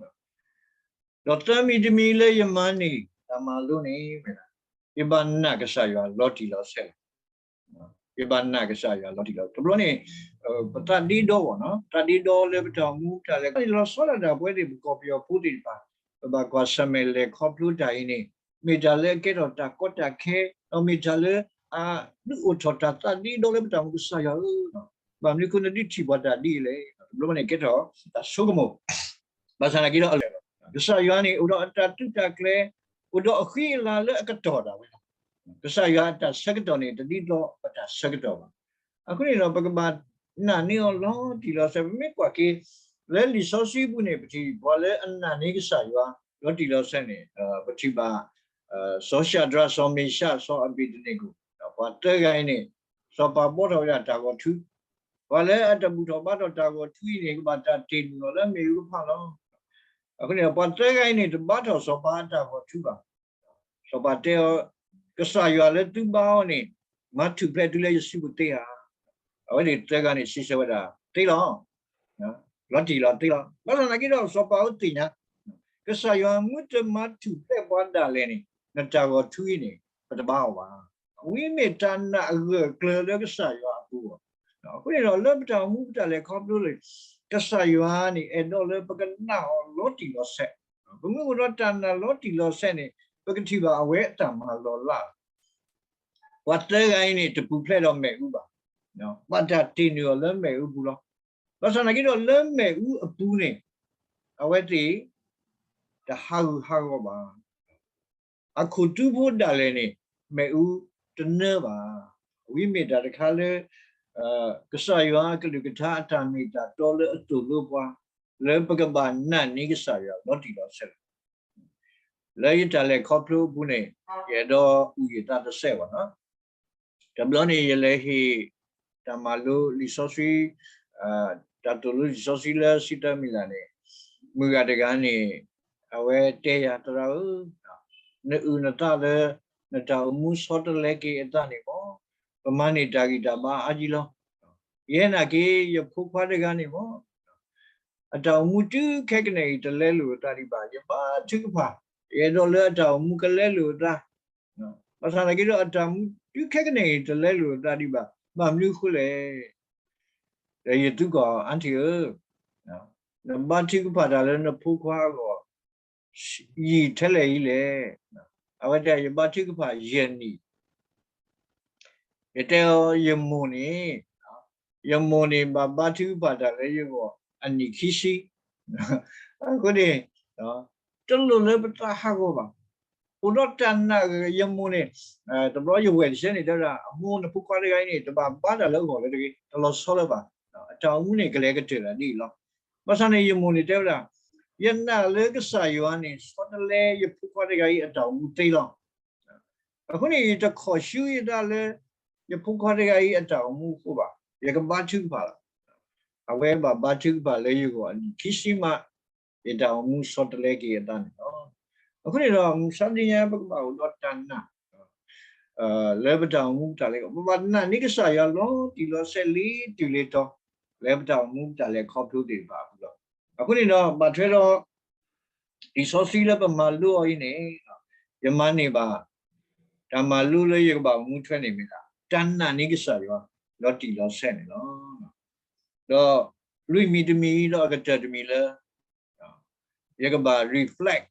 ၤ. ဒီးသၢမံၤတမံၤလၢယမၤန့ၢ်တၢ်မၤလိန့ၣ် ယဘၣ်နာ်ကစၢ်ယွၤလီၤတံၢ်လီၤဆဲးလီၤ. ယဘၣ်နာ်ကစၢ်ယွၤလီၤတံၢ်လီၤ, တဘျီန့ၣ် ပသးဒ့ဒီဘၣ်နီၤ, သးဒ့ဒီလၢပတၢ်အိၣ်မူတၢ်လဲၤခီဖျိန့ၣ် လီၤဆီဒၣ်တၢ်ပဝဲသ့ၣ်ပကီၢ်ပယီၤဖိသ့ၣ်တဖၣ်, ပဘၣ်ကွၢ်ဆၢၣ်မဲာ်လဲၤခီဖျိတၢ်အံၤန့ၣ် မ့ၢ်တၢ်လၢအကဲထီၣ်တၢ်ကီတၢ်ခဲ, ဒီးမ့ၢ်တၢ်လၢ အဒုးအိၣ်ထီၣ်တၢ်သးဒ့ဒီလၢပတၢ်အိၣ်မူ ကစၢ်ယွၤဧၢ, ဘၣ်မနုၤအဃိနဒုးထံၣ်ပှၤတၢ်ဒ်အံၤလဲၣ်. တဘျီဘျီန့ၣ်ကဲထီၣ်တၢ်ဆိကမိၣ်, ဘၣ်ဆၣ်သနာ်က့ဒီး ကစၢ်ယွၤန့ၣ် အိၣ်ဒီးအတၢ်သုးတၢ်ကျဲၤ, အိၣ်ဒီးအဃံအလၤလၢအကတီၢ်ဒၣ်ဝဲလီၤ. ကစၢ်ယွၤအတၢ်ဆၢကတီၢ်န့ၣ် တဒ်သိးပတၢ်ဆၢကတီၢ်ဘၣ်. အဃိန့ၣ်ဒီး ပကဘၣ်နာ်န့ၢ်အီၤလီၤတံၢ်လီၤဆဲး, ပမ့ၢ်ကွၢ်က့ၤ လၢလံာ်စီဆှံပူၤန့ၣ် ပထံၣ်ပှၤလၢအနာ်န့ၢ်ကစၢ်ယွၤ လီၤတံၢ်လီၤဆဲးန့ၣ် ပထံၣ်ဘၣ် စီၤၡၤဒြး, စီၤမ့ၡး, စီၤအဘ့းနကိၤ, ပှၤသၢဂၤအံၤန့ၣ် စီၤပၤဘှီထီၣ်ဝဲဒၣ်တၢ်ဂီၤထူ, ပှၤလၢအတဘူၣ်ထီၣ်ဘါထီၣ်တၢ်ဂီၤထူအံၤန့ၣ် ကဘၣ်တၢ်တ့ၢ်နုာ်အီၤလၢမ့ၣ်အူကဖၣ်လီၤ. အဃိန့ၣ် ပှၤသၢဂၤအံၤန့ၣ် တဘါထီၣ်စီၤပၤအတၢ်ဂီၤထူဘၣ်. စီၤပၤတဲအီၤ, ကစၢ်ယွၤလၢသုဘါအီၤန့ၣ် မၤထူၣ်ဖျဲးသုလၢယစုပူၤသ့ဧါ. အဝဲသ့ၣ်သၢဂၤန့ၣ် စံးဆၢဝဲဒၣ် သ့လီၤ. လီၤတံၢ်လီၤသ့လီၤ. ဘၣ်ဆၣ်သနာ်က့ဒီး စီၤပၤအိၣ်သ့ၣ်ညါ ကစၢ်ယွၤမ့ၢ်တမၤထူၣ်ဖျဲးပှၤဒၣ်လဲာ်န့ၣ် နတၢ်ဂီၤထူအံၤန့ၣ် ပတဘါအီၤဘၣ်. ဝံမ့ၢ်တၢ်နာ်အဂၢၢ်အကျၢၤလၢကစၢ်ယွၤအပူၤလီၤ. အဃိန့ၣ်ဒီး လၢပတၢ်အိၣ်မူပတၢ်လဲၤခီဖျိလၢ ကစၢ်ယွၤန့ၣ် အဲၣ်ဒိးလၢပကနာ်အီၤလီၤတံၢ်လီၤဆဲး, ပမ့ၢ်အိၣ်ဒီးတၢ်နာ်လီၤတံၢ်လီၤဆဲးန့ၣ် ပကထံၣ်ဘၣ်အဝဲအတၢ်မၤလီၤလးလီၤ. ပှၤသၢဂၤအံၤန့ၣ် တပူၤဖျဲးဒီးမ့ၣ်အူဘၣ်. ဘၣ်တၢ်တ့ၢ်နုာ်အီၤလၢမ့ၣ်အူပူၤလီၤ. ဘၣ်ဆၣ်သနာ်က့ဒီး လၢမ့ၣ်အူအပူၤန့ၣ် အဝဲသ့ၣ် တဟးဂူာ်ဟးဂီၤဘၣ်. အခိၣ်တူဖိဒၣ်လဲာ်န့ၣ် မ့ၣ်အူတနၢဘၣ်. ဝံမ့ၢ်တၢ်တခါလၢ ကစၢ်ယွၤအကလုၢ်ကထါအတၢ်မ့ၢ်တၢ်တီလၢအသိၣ်လိပှၤ လၢပကဘၣ်နာ်န့ၢ်ကစၢ်ယွၤလီၤတံၢ်လီၤဆဲးလီၤ. လၢယတၢ်လဲၤခီဖျိအပူၤန့ၣ် ယအဲၣ်ဒိးအုၣ်ယသးတစဲးဘၣ်နီၤ. တဘျီန့ၣ် ယလဲၤဟ့ၣ်တၢ်မၤလိလံာ်စီဆှံ, တၢ်သိၣ်လိလံာ်စီဆှံလၢစံးတၢ်မံၤလၢ်န့ၣ်, မုၢ်ဂၤတဂၤန့ၣ် အဝဲတဲယၤ သရၣ်ဧၢ, နအုၣ်နသးလၢ နတၢ်အိၣ်မူဆီတလဲက့ၤအသးန့ၣ်မ့ၢ် ပမၤန့ၢ်တၢ်ဂံၢ်တၢ်ဘါအါကံလီၤ. ယဲနာ်က့ၤ ယဖိခွါတဂၤန့ၣ်မ့ၢ် အတၢ်အိၣ်မူတုၤခဲကနံၣ်အံၤ တလဲလိာ်အသးဒံးဘၣ်. ယဘါထုကဖၣ်, ယအဲၣ်ဒိးလၢအတၢ်အိၣ်မူကလဲလိာ်အသး, ဘၣ်ဆၣ်သနာ်က့ဒီး အတၢ်အိၣ်မူတုၤခဲကနံၣ်အံၤ တလဲလိာ်အသးဒံးဘၣ်. ဘၣ်မနုၤအဃိလဲၣ်. ဒီးယသံကွၢ်အီၤ aunty ဧၢ, နဘါထုကဖၣ်တၢ်လၢနဖိခွါအဂီၢ် ယံာ်ထဲလဲၣ်အံၤလဲၣ်. အဝဲတဲ ယဘါထုကဖၣ်ယဲၢ်နံၣ်. ယတဲအီၤ ယမိၢ်န့ၣ်, ယမိၢ်န့ၣ် ဘၣ်ဘါထုကဖၣ်တၢ်လၢယဂီၢ်အနံၣ်ခံဆံ. အဃိန့ၣ် တလိၣ်လၢပသးဟးဂီၤဘၣ်. အိၣ်ဒီးတၢ်နာ်ဂ့ၤ ယမိၢ်န့ၣ်, တဘျီယဝဲၢ်တဆၢန့ၣ် တဲဝဲဒၣ် အမိၢ် နဖိခွါတဂၤအံၤန့ၣ် တဘၣ်ဘါတၢ်လၢအဂီၢ်လၢတဂ့ၤ, တလီၤဆီလၢၤဘၣ်. အတၢ်အိၣ်မူန့ၣ် ကလဲၤကတၢၢ်ဒၣ်ဒ်အံၤလီၤ. ဘၣ်ဆၣ်န့ၣ် ယမိၢ်န့ၣ်တဲဝဲဒၣ်, ယနာ်လၢကစၢ်ယွၤန့ၣ် ဆီတလဲယဖိခွါတဂၤအံၤအတၢ်အိၣ်မူသ့လီၤ. အဃိန့ၣ် ယတခီၣ်ဆူယတၢ်လၢ ယဖိခွါတဂၤအံၤအတၢ်အိၣ်မူအဃိဘၣ်. ယကဘါထုကဖၣ်လီၤ. အဝဲဘၣ်ဘါထုကဖၣ်လၢယဂီၢ်အနံၣ်ခံဆံမး ယတၢ်အိၣ်မူဆီတလဲက့ၤအသးန့ၣ်လီၤ. အဃိန့ၣ်ဒီး မုၢ်ဆါတနံၤညါပကဘၣ်အိၣ်ဒီးတၢ်နာ် လၢပတၢ်အိၣ်မူပတၢ်လဲၤခီဖျိ ပဘၣ်နာ်န့ၢ်ကစၢ်ယွၤလီၤတံၢ်လီၤဆဲးလံတုၤလၢတီၤ လၢပတၢ်အိၣ်မူပတၢ်လဲၤခီဖျိသ့ၣ်တဖၣ်အပူၤလီၤ. အဃိန့ၣ်ဒီး ဘၣ်ထွဲဒီး လံာ်စီဆှံလၢပမၤလိအီၤအံၤန့ၣ် ယမၤန့ၢ်ဘၣ် တၢ်မၤလိလၢယကဘၣ်အိၣ်မူထွဲန့ၣ်မ့ၢ်ဒၣ် တၢ်နာ်န့ၢ်ကစၢ်ယွၤ လီၤတံၢ်လီၤဆဲးန့ၣ်လီၤ. ဒီးလွံၢ်မံၤတမံၤဒီးအကတၢၢ်တမံၤလၢ ယကဘၣ် reflect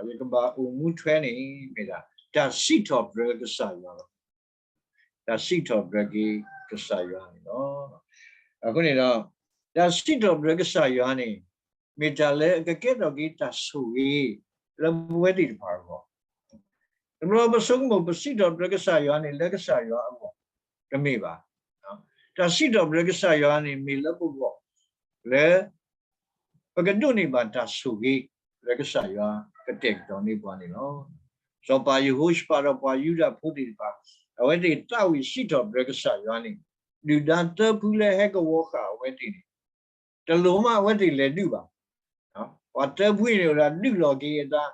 ယကဘၣ်အိၣ်မူထွဲန့ၣ် မ့ၢ်ဒၣ် တၢ်စံးထီၣ်ပတြၢၤကစၢ်ယွၤလီၤ. တၢ်စံးထီၣ်ပတြၢၤက့ၤကစၢ်ယွၤန့ၣ်လီၤ. အဃိန့ၣ်ဒီး တၢ်စံးထီၣ်ပတြၢၤကစၢ်ယွၤန့ၣ် မ့ၢ်တၢ်လၢအကကဲထီၣ်က့ၤတၢ်ဆိၣ်ဂ့ၤ လၢပဝဲသ့ၣ်တဖၣ်အဂီၢ် တဘျီပဆိကမိၣ်ပစံးထီၣ်ပတြၢၤကစၢ်ယွၤန့ၣ် လၢကစၢ်ယွၤအဂီၢ် တမ့ၢ်ဘၣ်. တၢ်စံးထီၣ်ပတြၢၤကစၢ်ယွၤန့ၣ် မ့ၢ်လၢပဂီၢ် လၢ ပကဒိးန့ၢ်ဘၣ်တၢ်ဆိၣ်ဂ့ၤ လၢကစၢ်ယွၤကတဲာ်ကတီၤန့ၢ်ပှၤန့ၣ်လီၤ. စီၤပၤယဟိၤၡဖးဒီးပှၤယူဒၤဖိသ့ၣ်တဖၣ် အဝဲသ့ၣ်သးဝံၣ်စံးထီၣ်ပတြၢၤကစၢ်ယွၤန့ၣ် ဒုၣ်ဒါသၢဖုလၢဟဲကဝီၤဃာ်အဝဲသ့ၣ်န့ၣ် တလိၣ်မးအဝဲသ့ၣ်လဲၤဒုးဘၣ်. ပှၤသၢဖုန့ၣ်ဝဲဒၣ်ဒုးလီၤက့ၤအသး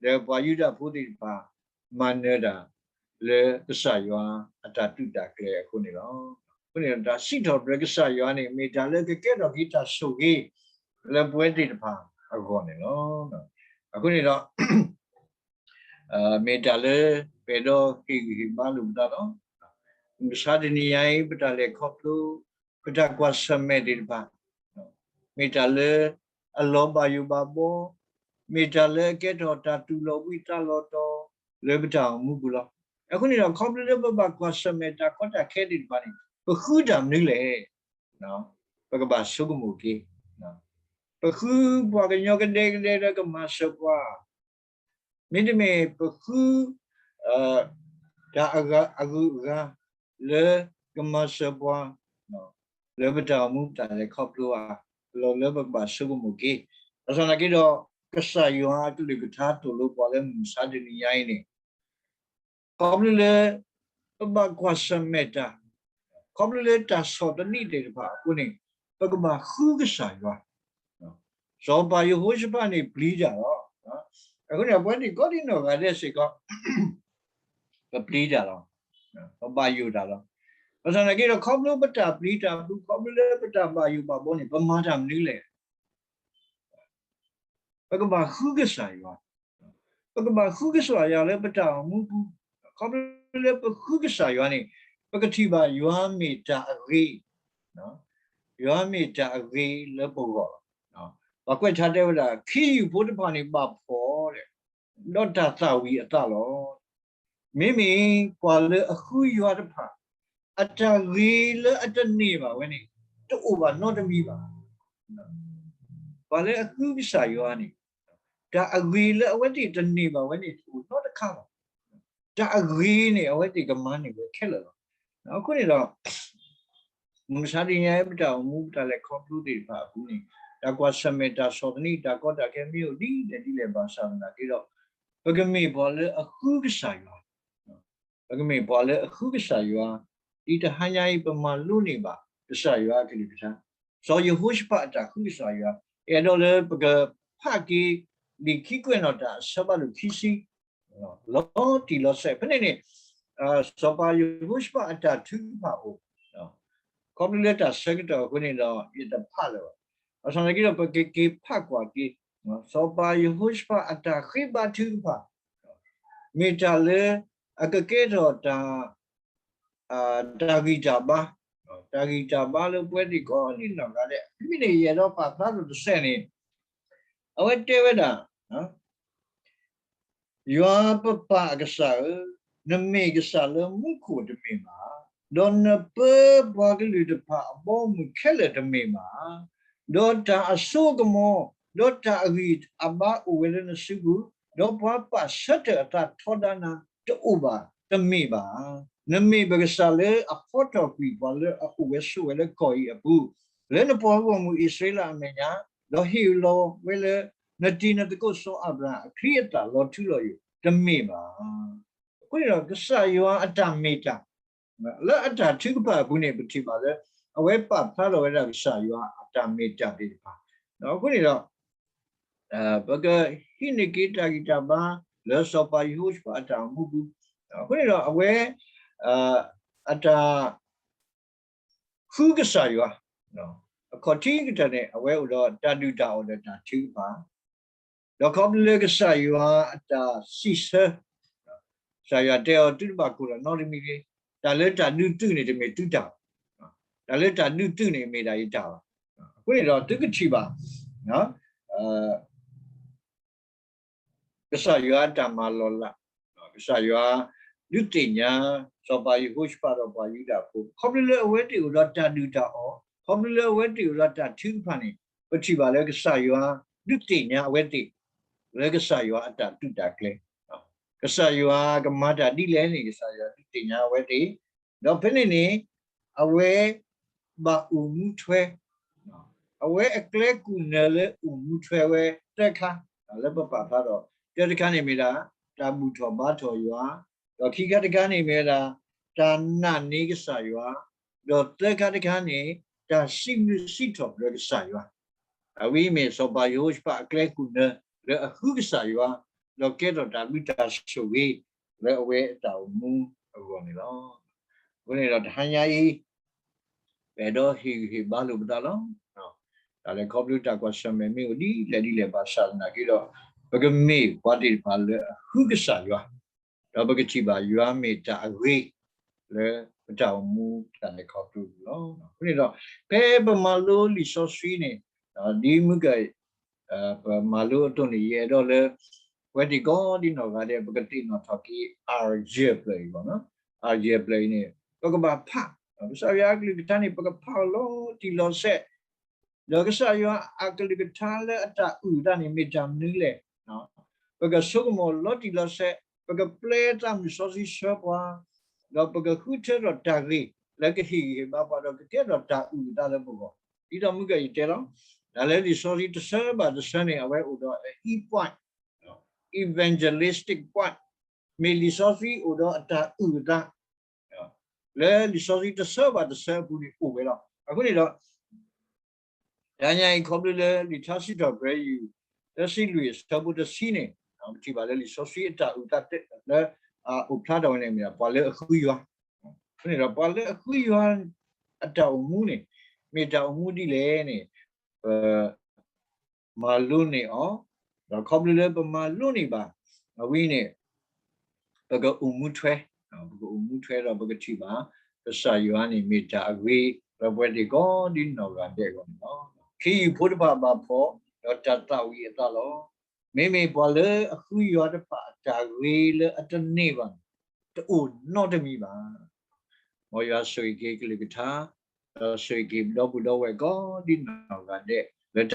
ဒီးပှၤယူဒၤဖိသ့ၣ်တဖၣ် မၤနၢၤတၢ်လၢကစၢ်ယွၤအတၢ်သုးတၢ်ကျဲၤအဃိန့ၣ်လီၤ. အဃိန့ၣ် တၢ်စံးထီၣ်ပတြၢၤကစၢ်ယွၤန့ၣ် မ့ၢ်တၢ်လၢကကဲထီၣ်က့ၤတၢ်ဆိၣ်ဂ့ၤ လၢပဝဲသ့ၣ်တဖၣ်အဂီၢ်န့ၣ်လီၤ. အဃိန့ၣ်ဒီး မ့ၢ်တၢ်လၢ ပအဲၣ်ဒိးဟ့ၣ်ဂံၢ်ဟ့ၣ်ဘါလိာ်ပသးလီၤ. မုၢ်မဆါတနံၤညါအံၤ ပတၢ်လဲၤခီဖျိ ပတၢ်ကွၢ်ဆၢၣ်မဲာ်သ့ၣ်တဖၣ် မ့ၢ်တၢ်လၢ အလီၤဘၣ်ယိၣ်ဘၣ်ဘီ, မ့ၢ်တၢ်လၢအကဲထီၣ်တၢ်သူၣ်လီၤဘှံးသးလီၤတီၤ လၢပတၢ်အိၣ်မူပူၤလီၤ. အဃိန့ၣ်ဒီး ခီဖျိလၢပဘၣ်ကွၢ်ဆၢၣ်မဲာ်တၢ်ကီတၢ်ခဲသ့ၣ်တဖၣ်န့ၣ် ပဃုတၢ်မနုၤလဲၣ်. ပကဘၣ်ဆိကမိၣ်က့ၤ ပဃုပှၤကညီကဒဲကဒဲလၢကမၤစၢၤပှၤ, မ့တမ့ၢ်ပဃု တၢ်အဂုၤအဂၤ လၢကမၤစၢၤပှၤ လၢပတၢ်အိၣ်မူပတၢ်လဲၤခီဖျိဧါ, လီၤလၢပကဘၣ်ဆိကမိၣ်က့ၤ. ဘၣ်ဆၣ်သနာ်က့ဒီး ကစၢ်ယွၤအကလုၢ်ကထါသိၣ်လိပှၤလၢမုၢ်မဆါတနံၤညါအံၤန့ၣ် ခီဖျိလၢ ပဘၣ်ကွၢ်ဆၢၣ်မဲာ်တၢ်, ခီဖျိလၢတၢ်ဆီၣ်သနံးသ့ၣ်တဖၣ်အဃိန့ၣ် ပကဘၣ်ဃုကစၢ်ယွၤ. စီၤပၤယဟိၤၡဖးန့ၣ်ပျံၤတၢ်လီၤ. အဃိန့ၣ် ပဝဲသ့ၣ်ကိးဒံနီၢ်ဂၤဒဲးစ့ၢ်ကီး ပပျံၤတၢ်လီၤ. ပဘၣ်ယိၣ်တၢ်လီၤ. ဘၣ်ဆၣ်သနာ်က့ဒီး ခီဖျိပတၢ်ပျံၤတၢ်ဖုး ခီဖျိလၢပတၢ်ဘၣ်ယိၣ်ဘၣ်ဘီန့ၣ် ပမၤတၢ်မနုၤလဲၣ်. ပကဘၣ်ဃုကစၢ်ယွၤ, ပကဘၣ်ဃုကစၢ်ယွၤလၢပတၢ်အိၣ်မူပူၤ, ခီဖျိလၢပဃုကစၢ်ယွၤန့ၣ် ပကထံၣ်ဘၣ်ယွၤမ့ၢ်တၢ်အဂ့ၤ, ယွၤမ့ၢ်တၢ်အဂ့ၤလၢပဂီၢ်လီၤ. ပှၤကွဲးထါတဲဝဲဒၣ် ခံယူၢ်ဖိတဖၣ်န့ၣ်ဘၣ်ဖှီၣ် ဒီးတၢ်သၣ်ဝံၤအသးလီၤ. မ့မ့ၢ်ပှၤလၢအဃုယွၤတဖၣ် အတၢ်ဂ့ၤလၢအတန့ၢ်ဘၣ်ဝဲန့ၣ် တအိၣ်ဘၣ်နီတမံၤဘၣ်. ပှၤလၢအဃုကစၢ်ယွၤန့ၣ် တၢ်အဂ့ၤလၢအဝဲသ့ၣ်တန့ၢ်ဘၣ်ဝဲန့ၣ် တအိၣ်နီတခါဘၣ်. တၢ်အဂ့ၤန့ၣ် အဝဲသ့ၣ်ကမၤန့ၢ်ဝဲခဲလၢာ်လီၤ. အဃိန့ၣ်ဒီး မုၢ်မဆါတနံၤညါ ပတၢ်အိၣ်မူ ပတၢ်လဲၤခီဖျိသ့ၣ်တဖၣ်အပူၤန့ၣ် တၢ်ကွၢ်ဆၢၣ်မဲာ် တၢ်ဆီၣ်သနံး တၢ်ကီတၢ်ခဲမ့ၢ်အိၣ်ဒ်လဲၣ်ဒ်လဲၣ်ဘၣ်ဆၣ်သနာ်က့ဒီး ပကမ့ၢ်ပှၤလၢအဃုကစၢ်ယွၤ, ပကမ့ၢ်ပှၤလၢအဃုကစၢ်ယွၤ, ဒ်တဟါညါအံၤ ပမၤလိန့ၢ်ဘၣ် ကစၢ်ယွၤအကလုၢ်ကထါ, စီၤယဟိၤၡဖးအတၢ်ဃုကစၢ်ယွၤ, အဲၣ်ဒိးလၢပကဖးက့ၤ လံာ်ခံကွဲးနီၣ်တၢ်အဆၢဖးဒိၣ်ခံဆံ လီၤတံၢ်လီၤဆဲး ဖဲန့ၣ်န့ၣ် စီၤပၤယဟိၤၡဖးအတၢ်ထုကဖၣ်အိၣ် ခီဖျိလၢတၢ်ဆၢကတီၢ်အဃိန့ၣ်ဒီး ယတဖးလၢၤဘၣ်. ဘၣ်ဆၣ်သနာ်က့ဒီး ပကက့ၤဖးကွၢ်က့ၤ စီၤပၤယဟိၤၡဖးအတၢ်ဃ့ဘါထုကဖၣ် မ့ၢ်တၢ်လၢအကကဲထီၣ်တၢ် တၢ်ဂံၢ်တၢ်ဘါ, တၢ်ဂံၢ်တၢ်ဘါလၢပဝဲသ့ၣ်ကိးဒံနီၢ်ဂၤဒဲး မ့မ့ၢ်န့ၣ် ယအဲၣ်ဒိးပာ်ဖျါထီၣ်တစဲးန့ၣ် အဝဲတဲဝဲဒၣ် ယွၤပပၢ်အကစၢ်ဧၢ, နမ့ၢ်ကစၢ်လၢမူခိၣ်တမ့ၢ်ဘၣ်, ဒီးနပၢပှၤကလုာ်တဖၣ်အဘီအမုၢ်ခဲလၢာ်တမ့ၢ်ဘၣ်, ဒီးတၢ်အစိအကမီၤ, ဒီးတၢ်အဂံၢ်အဘါအိၣ်ဝဲလၢနစုပူၤ, ဒီးပှၤပာ်ဆၢထၢၣ်အသးထီဒါနၤတအိၣ်ဘၣ်တမ့ၢ်ဘၣ်. နမ့ၢ်ပကစၢ်လၢအဟီထီၣ်ကွံာ်ပှၤလၢအအိၣ်ဝဲဆိးဝဲလၢကီၢ်အံၤအပူၤ, လၢနပှၤဂီၢ်မုၢ်အံၣ်စရ့လးအမဲာ်ညါ, ဒီးဟ့ၣ်လီၤဝဲလၢ နတံၤနသကိးစီၤအၤဘြၤဟၣ်အချံအသၣ်လီၤထူလီၤယိာ် တမ့ၢ်ဘၣ်. အဃိန့ၣ်ဒီး ကစၢ်ယွၤအတၢ်မ့ၢ်တၢ် လၢအတၢ်ထုကဖၣ်အပူၤန့ၣ် ပထံၣ်ဘၣ်လၢ အဝဲပာ်ဖျါထီၣ်ဝဲဒၣ်ကစၢ်ယွၤအတၢ်မ့ၢ်တၢ်သ့ၣ်တဖၣ်. အဃိန့ၣ်ဒီး ပကဟံးန့ၢ်က့ၤတၢ်ဂံၢ်တၢ်ဘါ လၢစီၤပၤယဟိၤၡဖးအတၢ်အိၣ်မူပူၤ, အဃိန့ၣ်ဒီးအဝဲ အတၢ် ဃုကစၢ်ယွၤ, အခီၣ်ထံးကတၢၢ်န့ၣ် အဝဲအိၣ်ဒီးတၢ်ဒုၣ်တၢ်အီၣ်ဒီးတၢ်ထုကဖၣ်, ဒီးခီဖျိလၢကစၢ်ယွၤအတၢ်စံးဆၢ, ကစၢ်ယွၤတဲအီၤ သုတဘၣ်ကိၢ်တၢ်နီတမံၤတဂ့ၤ, တၢ်လၢတၢ်ဒုးသုးန့ၣ် တမ့ၢ်သုတၢ်ဘၣ်, တၢ်လၢတၢ်ဒုးသုးန့ၣ် မ့ၢ်ဒၣ်ယတၢ်ဘၣ်. အဃိန့ၣ်ဒီးသုကထံၣ်ဘၣ် ကစၢ်ယွၤအတၢ်မၤလီၤလး, ကစၢ်ယွၤဒုးသ့ၣ်ညါ စီၤပၤယဟိၤၡဖးဒီးပှၤယူဒၤဖိ ခီဖျိလၢအဝဲသ့ၣ်အိၣ်ဒီးတၢ်ဒုၣ်တၢ်အီၣ်, ခီဖျိလၢအဝဲသ့ၣ်အိၣ်ဒီးတၢ်ထုကဖၣ်န့ၣ် ပထံၣ်ဘၣ်လၢကစၢ်ယွၤဒုးသ့ၣ်ညါအဝဲသ့ၣ် လၢကစၢ်ယွၤအတၢ်သုးတၢ်ကျဲၤ, ကစၢ်ယွၤကမၤတၢ်ဒ်လဲၣ်န့ၣ် ကစၢ်ယွၤဒုးသ့ၣ်ညါအဝဲသ့ၣ်, ဒီးဖဲန့ၣ်န့ၣ် အဝဲ ဘၣ်အိၣ်မူထွဲ, အဝဲအကျဲကူၣ်နၢၤလၢအိၣ်မူထွဲဝဲသၢခါ, လၢပပာ်ဖျါဒီး တၢတခါန့ၣ်မ့ၢ်ဒၣ် တၢ်ဘူၣ်ထီၣ်ဘါထီၣ်ယွၤ, ဒီးခံခါတခါန့ၣ်မ့ၢ်ဝဲဒၣ် တၢ်နာ်န့ၢ်ကစၢ်ယွၤ, ဒီးသၢခါတခါန့ၣ် တၢ်စံးဘျုးစံးထီၣ်ပတြၢၤကစၢ်ယွၤ. အဝဲအံၤမ့ၢ်စီၤပၤယဟိၤၡဖးအကျဲကူၣ်နၢၤလၢအဃုကစၢ်ယွၤ, ဒီးကဲထီၣ်တၢ်ဘျုးတၢ်ဆိၣ်ဂ့ၤ လၢအဝဲအတၢ်အိၣ်မူအဂီၢ်န့ၣ်လီၤ. အဃိန့ၣ်ဒီးတဟါညါအံၤ ပအဲၣ်ဒိးဟ့ၣ်ဂံၢ်ဟ့ၣ်ဘါလိာ်ပသးလီၤ. တၢ်လဲၤခီဖျိတၢ်ကွၢ်ဆၢၣ်မဲာ်မ့ၢ်အိၣ်ဒ်လဲၣ်ဒ်လဲၣ်ဘၣ်ဆၣ်သနာ်က့ဒီး ပကမ့ၢ်ပှၤသ့ၣ်တဖၣ်လၢအဃုကစၢ်ယွၤ, ဒီးပကထံၣ်ဘၣ်ယွၤမ့ၢ်တၢ်အဂ့ၤ လၢပတၢ်အိၣ်မူတၢ်လဲၤခီဖျိပူၤလီၤ. အဃိန့ၣ်ဒီး ဖဲပမၤလိလံာ်စီဆှံန့ၣ် ဒ်မုၢ်က ပမၤလိအသိးန့ၣ် ယအဲၣ်ဒိးလၢ ပဝဲသ့ၣ်ကိးဒံနီၢ်ဂၤဒဲး ပကသ့ၣ်နီၣ်ထီၣ်က့ၤ အါယၢၢ်ဖျၢၣ်အံၤ, အါယၢၢ်ဖျၢၣ်အံၤန့ၣ် ပကဘၣ်ဖး, ကစၢ်ယွၤအကလုၢ်ကထါန့ၣ် ပကဖးအီၤလီၤတံၢ်လီၤဆဲး, ဒီးကစၢ်ယွၤအကလုၢ်ကထါလၢအတၢ်အုၣ်အသးန့ၣ် မ့ၢ်တၢ်မနုၤလဲၣ်. ပကဆိကမိၣ်လီၤတံၢ်လီၤဆဲး, ပကပျဲသးမုၢ်စီဆှံဆှၢပှၤ, ဒီးပကဃုထၢထီၣ်တၢ်ဂ့ၢ်လၢကဟ့ၣ်ဂံၢ်ဟ့ၣ်ဘါပှၤ ဒီးကကဲထီၣ်တၢ်အုၣ်အသးလၢပဂီၢ်, ဒ်သိးမုၢ်ကယတဲလီၤ. တၢ်လၢလံာ်စီဆှံတဆၢဘၣ်တဆၢန့ၣ် အဝဲအိၣ်ဒီးအ E point, evangelistic point, မ့ၢ်လံာ်စီဆှံအိၣ်ဒီးအတၢ်အုၣ်အသး လၢလံာ်စီဆှံတဆၢဘၣ်တဆၢအပူၤန့ၣ် အိၣ်ဝဲလီၤ. အဃိန့ၣ်ဒီး တနံၤအံၤ ခီဖျိလၢလံာ်ထါစံးထီၣ်ပတြၢၤယုၢ် တဆံလွံၢ်အဆၢဖိတဆံန့ၣ် ပထံၣ်ဘၣ်လၢလံာ်စီဆှံအတၢ်အုၣ်သးလၢ အအိၣ်ဖျါထီၣ်ဝဲန့ၣ်မ့ၢ် ပှၤလၢအဃုယွၤ, အဃိန့ၣ်ဒီး ပှၤလၢအဃုယွၤအတၢ်အိၣ်မူန့ၣ် မ့ၢ်တၢ်အိၣ်မူဒ်လဲၣ်န့ၣ် ပ မၤလိန့ၢ်အီၤ, ဒီးခီဖျိလၢပမၤလိန့ၢ်ဘၣ် အဝဲန့ၣ် ပကအိၣ်မူထွဲ, ပကအိၣ်မူထွဲဒီးပကထံၣ်ဘၣ် ကစၢ်ယွၤန့ၣ်မ့ၢ်တၢ်အဂ့ၤ လၢပဝဲသ့ၣ်ကိးဒံနီၢ်ဂၤဒဲးအဂီၢ်န့ၣ်လီၤ. ခ့ယုၢ်ဖိတဖၣ်ဘၣ်ဖှီၣ် ဒီးတၢ်သၣ်ဝံၤအသးလီၤ. မ့မ့ၢ်ပှၤလၢအဃုယွၤတဖၣ်အတၢ်ဂ့ၤလၢအတန့ၢ်ဘၣ်န့ၣ် တအိၣ်နီတမံၤဘၣ်. မ်ယွၤဆိၣ်ဂ့ၤက့ၤကလုၢ်ကထါ, ဒီးဆိၣ်ဂ့ၤက့ၤပဒီပုၢ်ဒီဝဲၢ်ကိးဒံနီၢ်ဂၤဒဲး,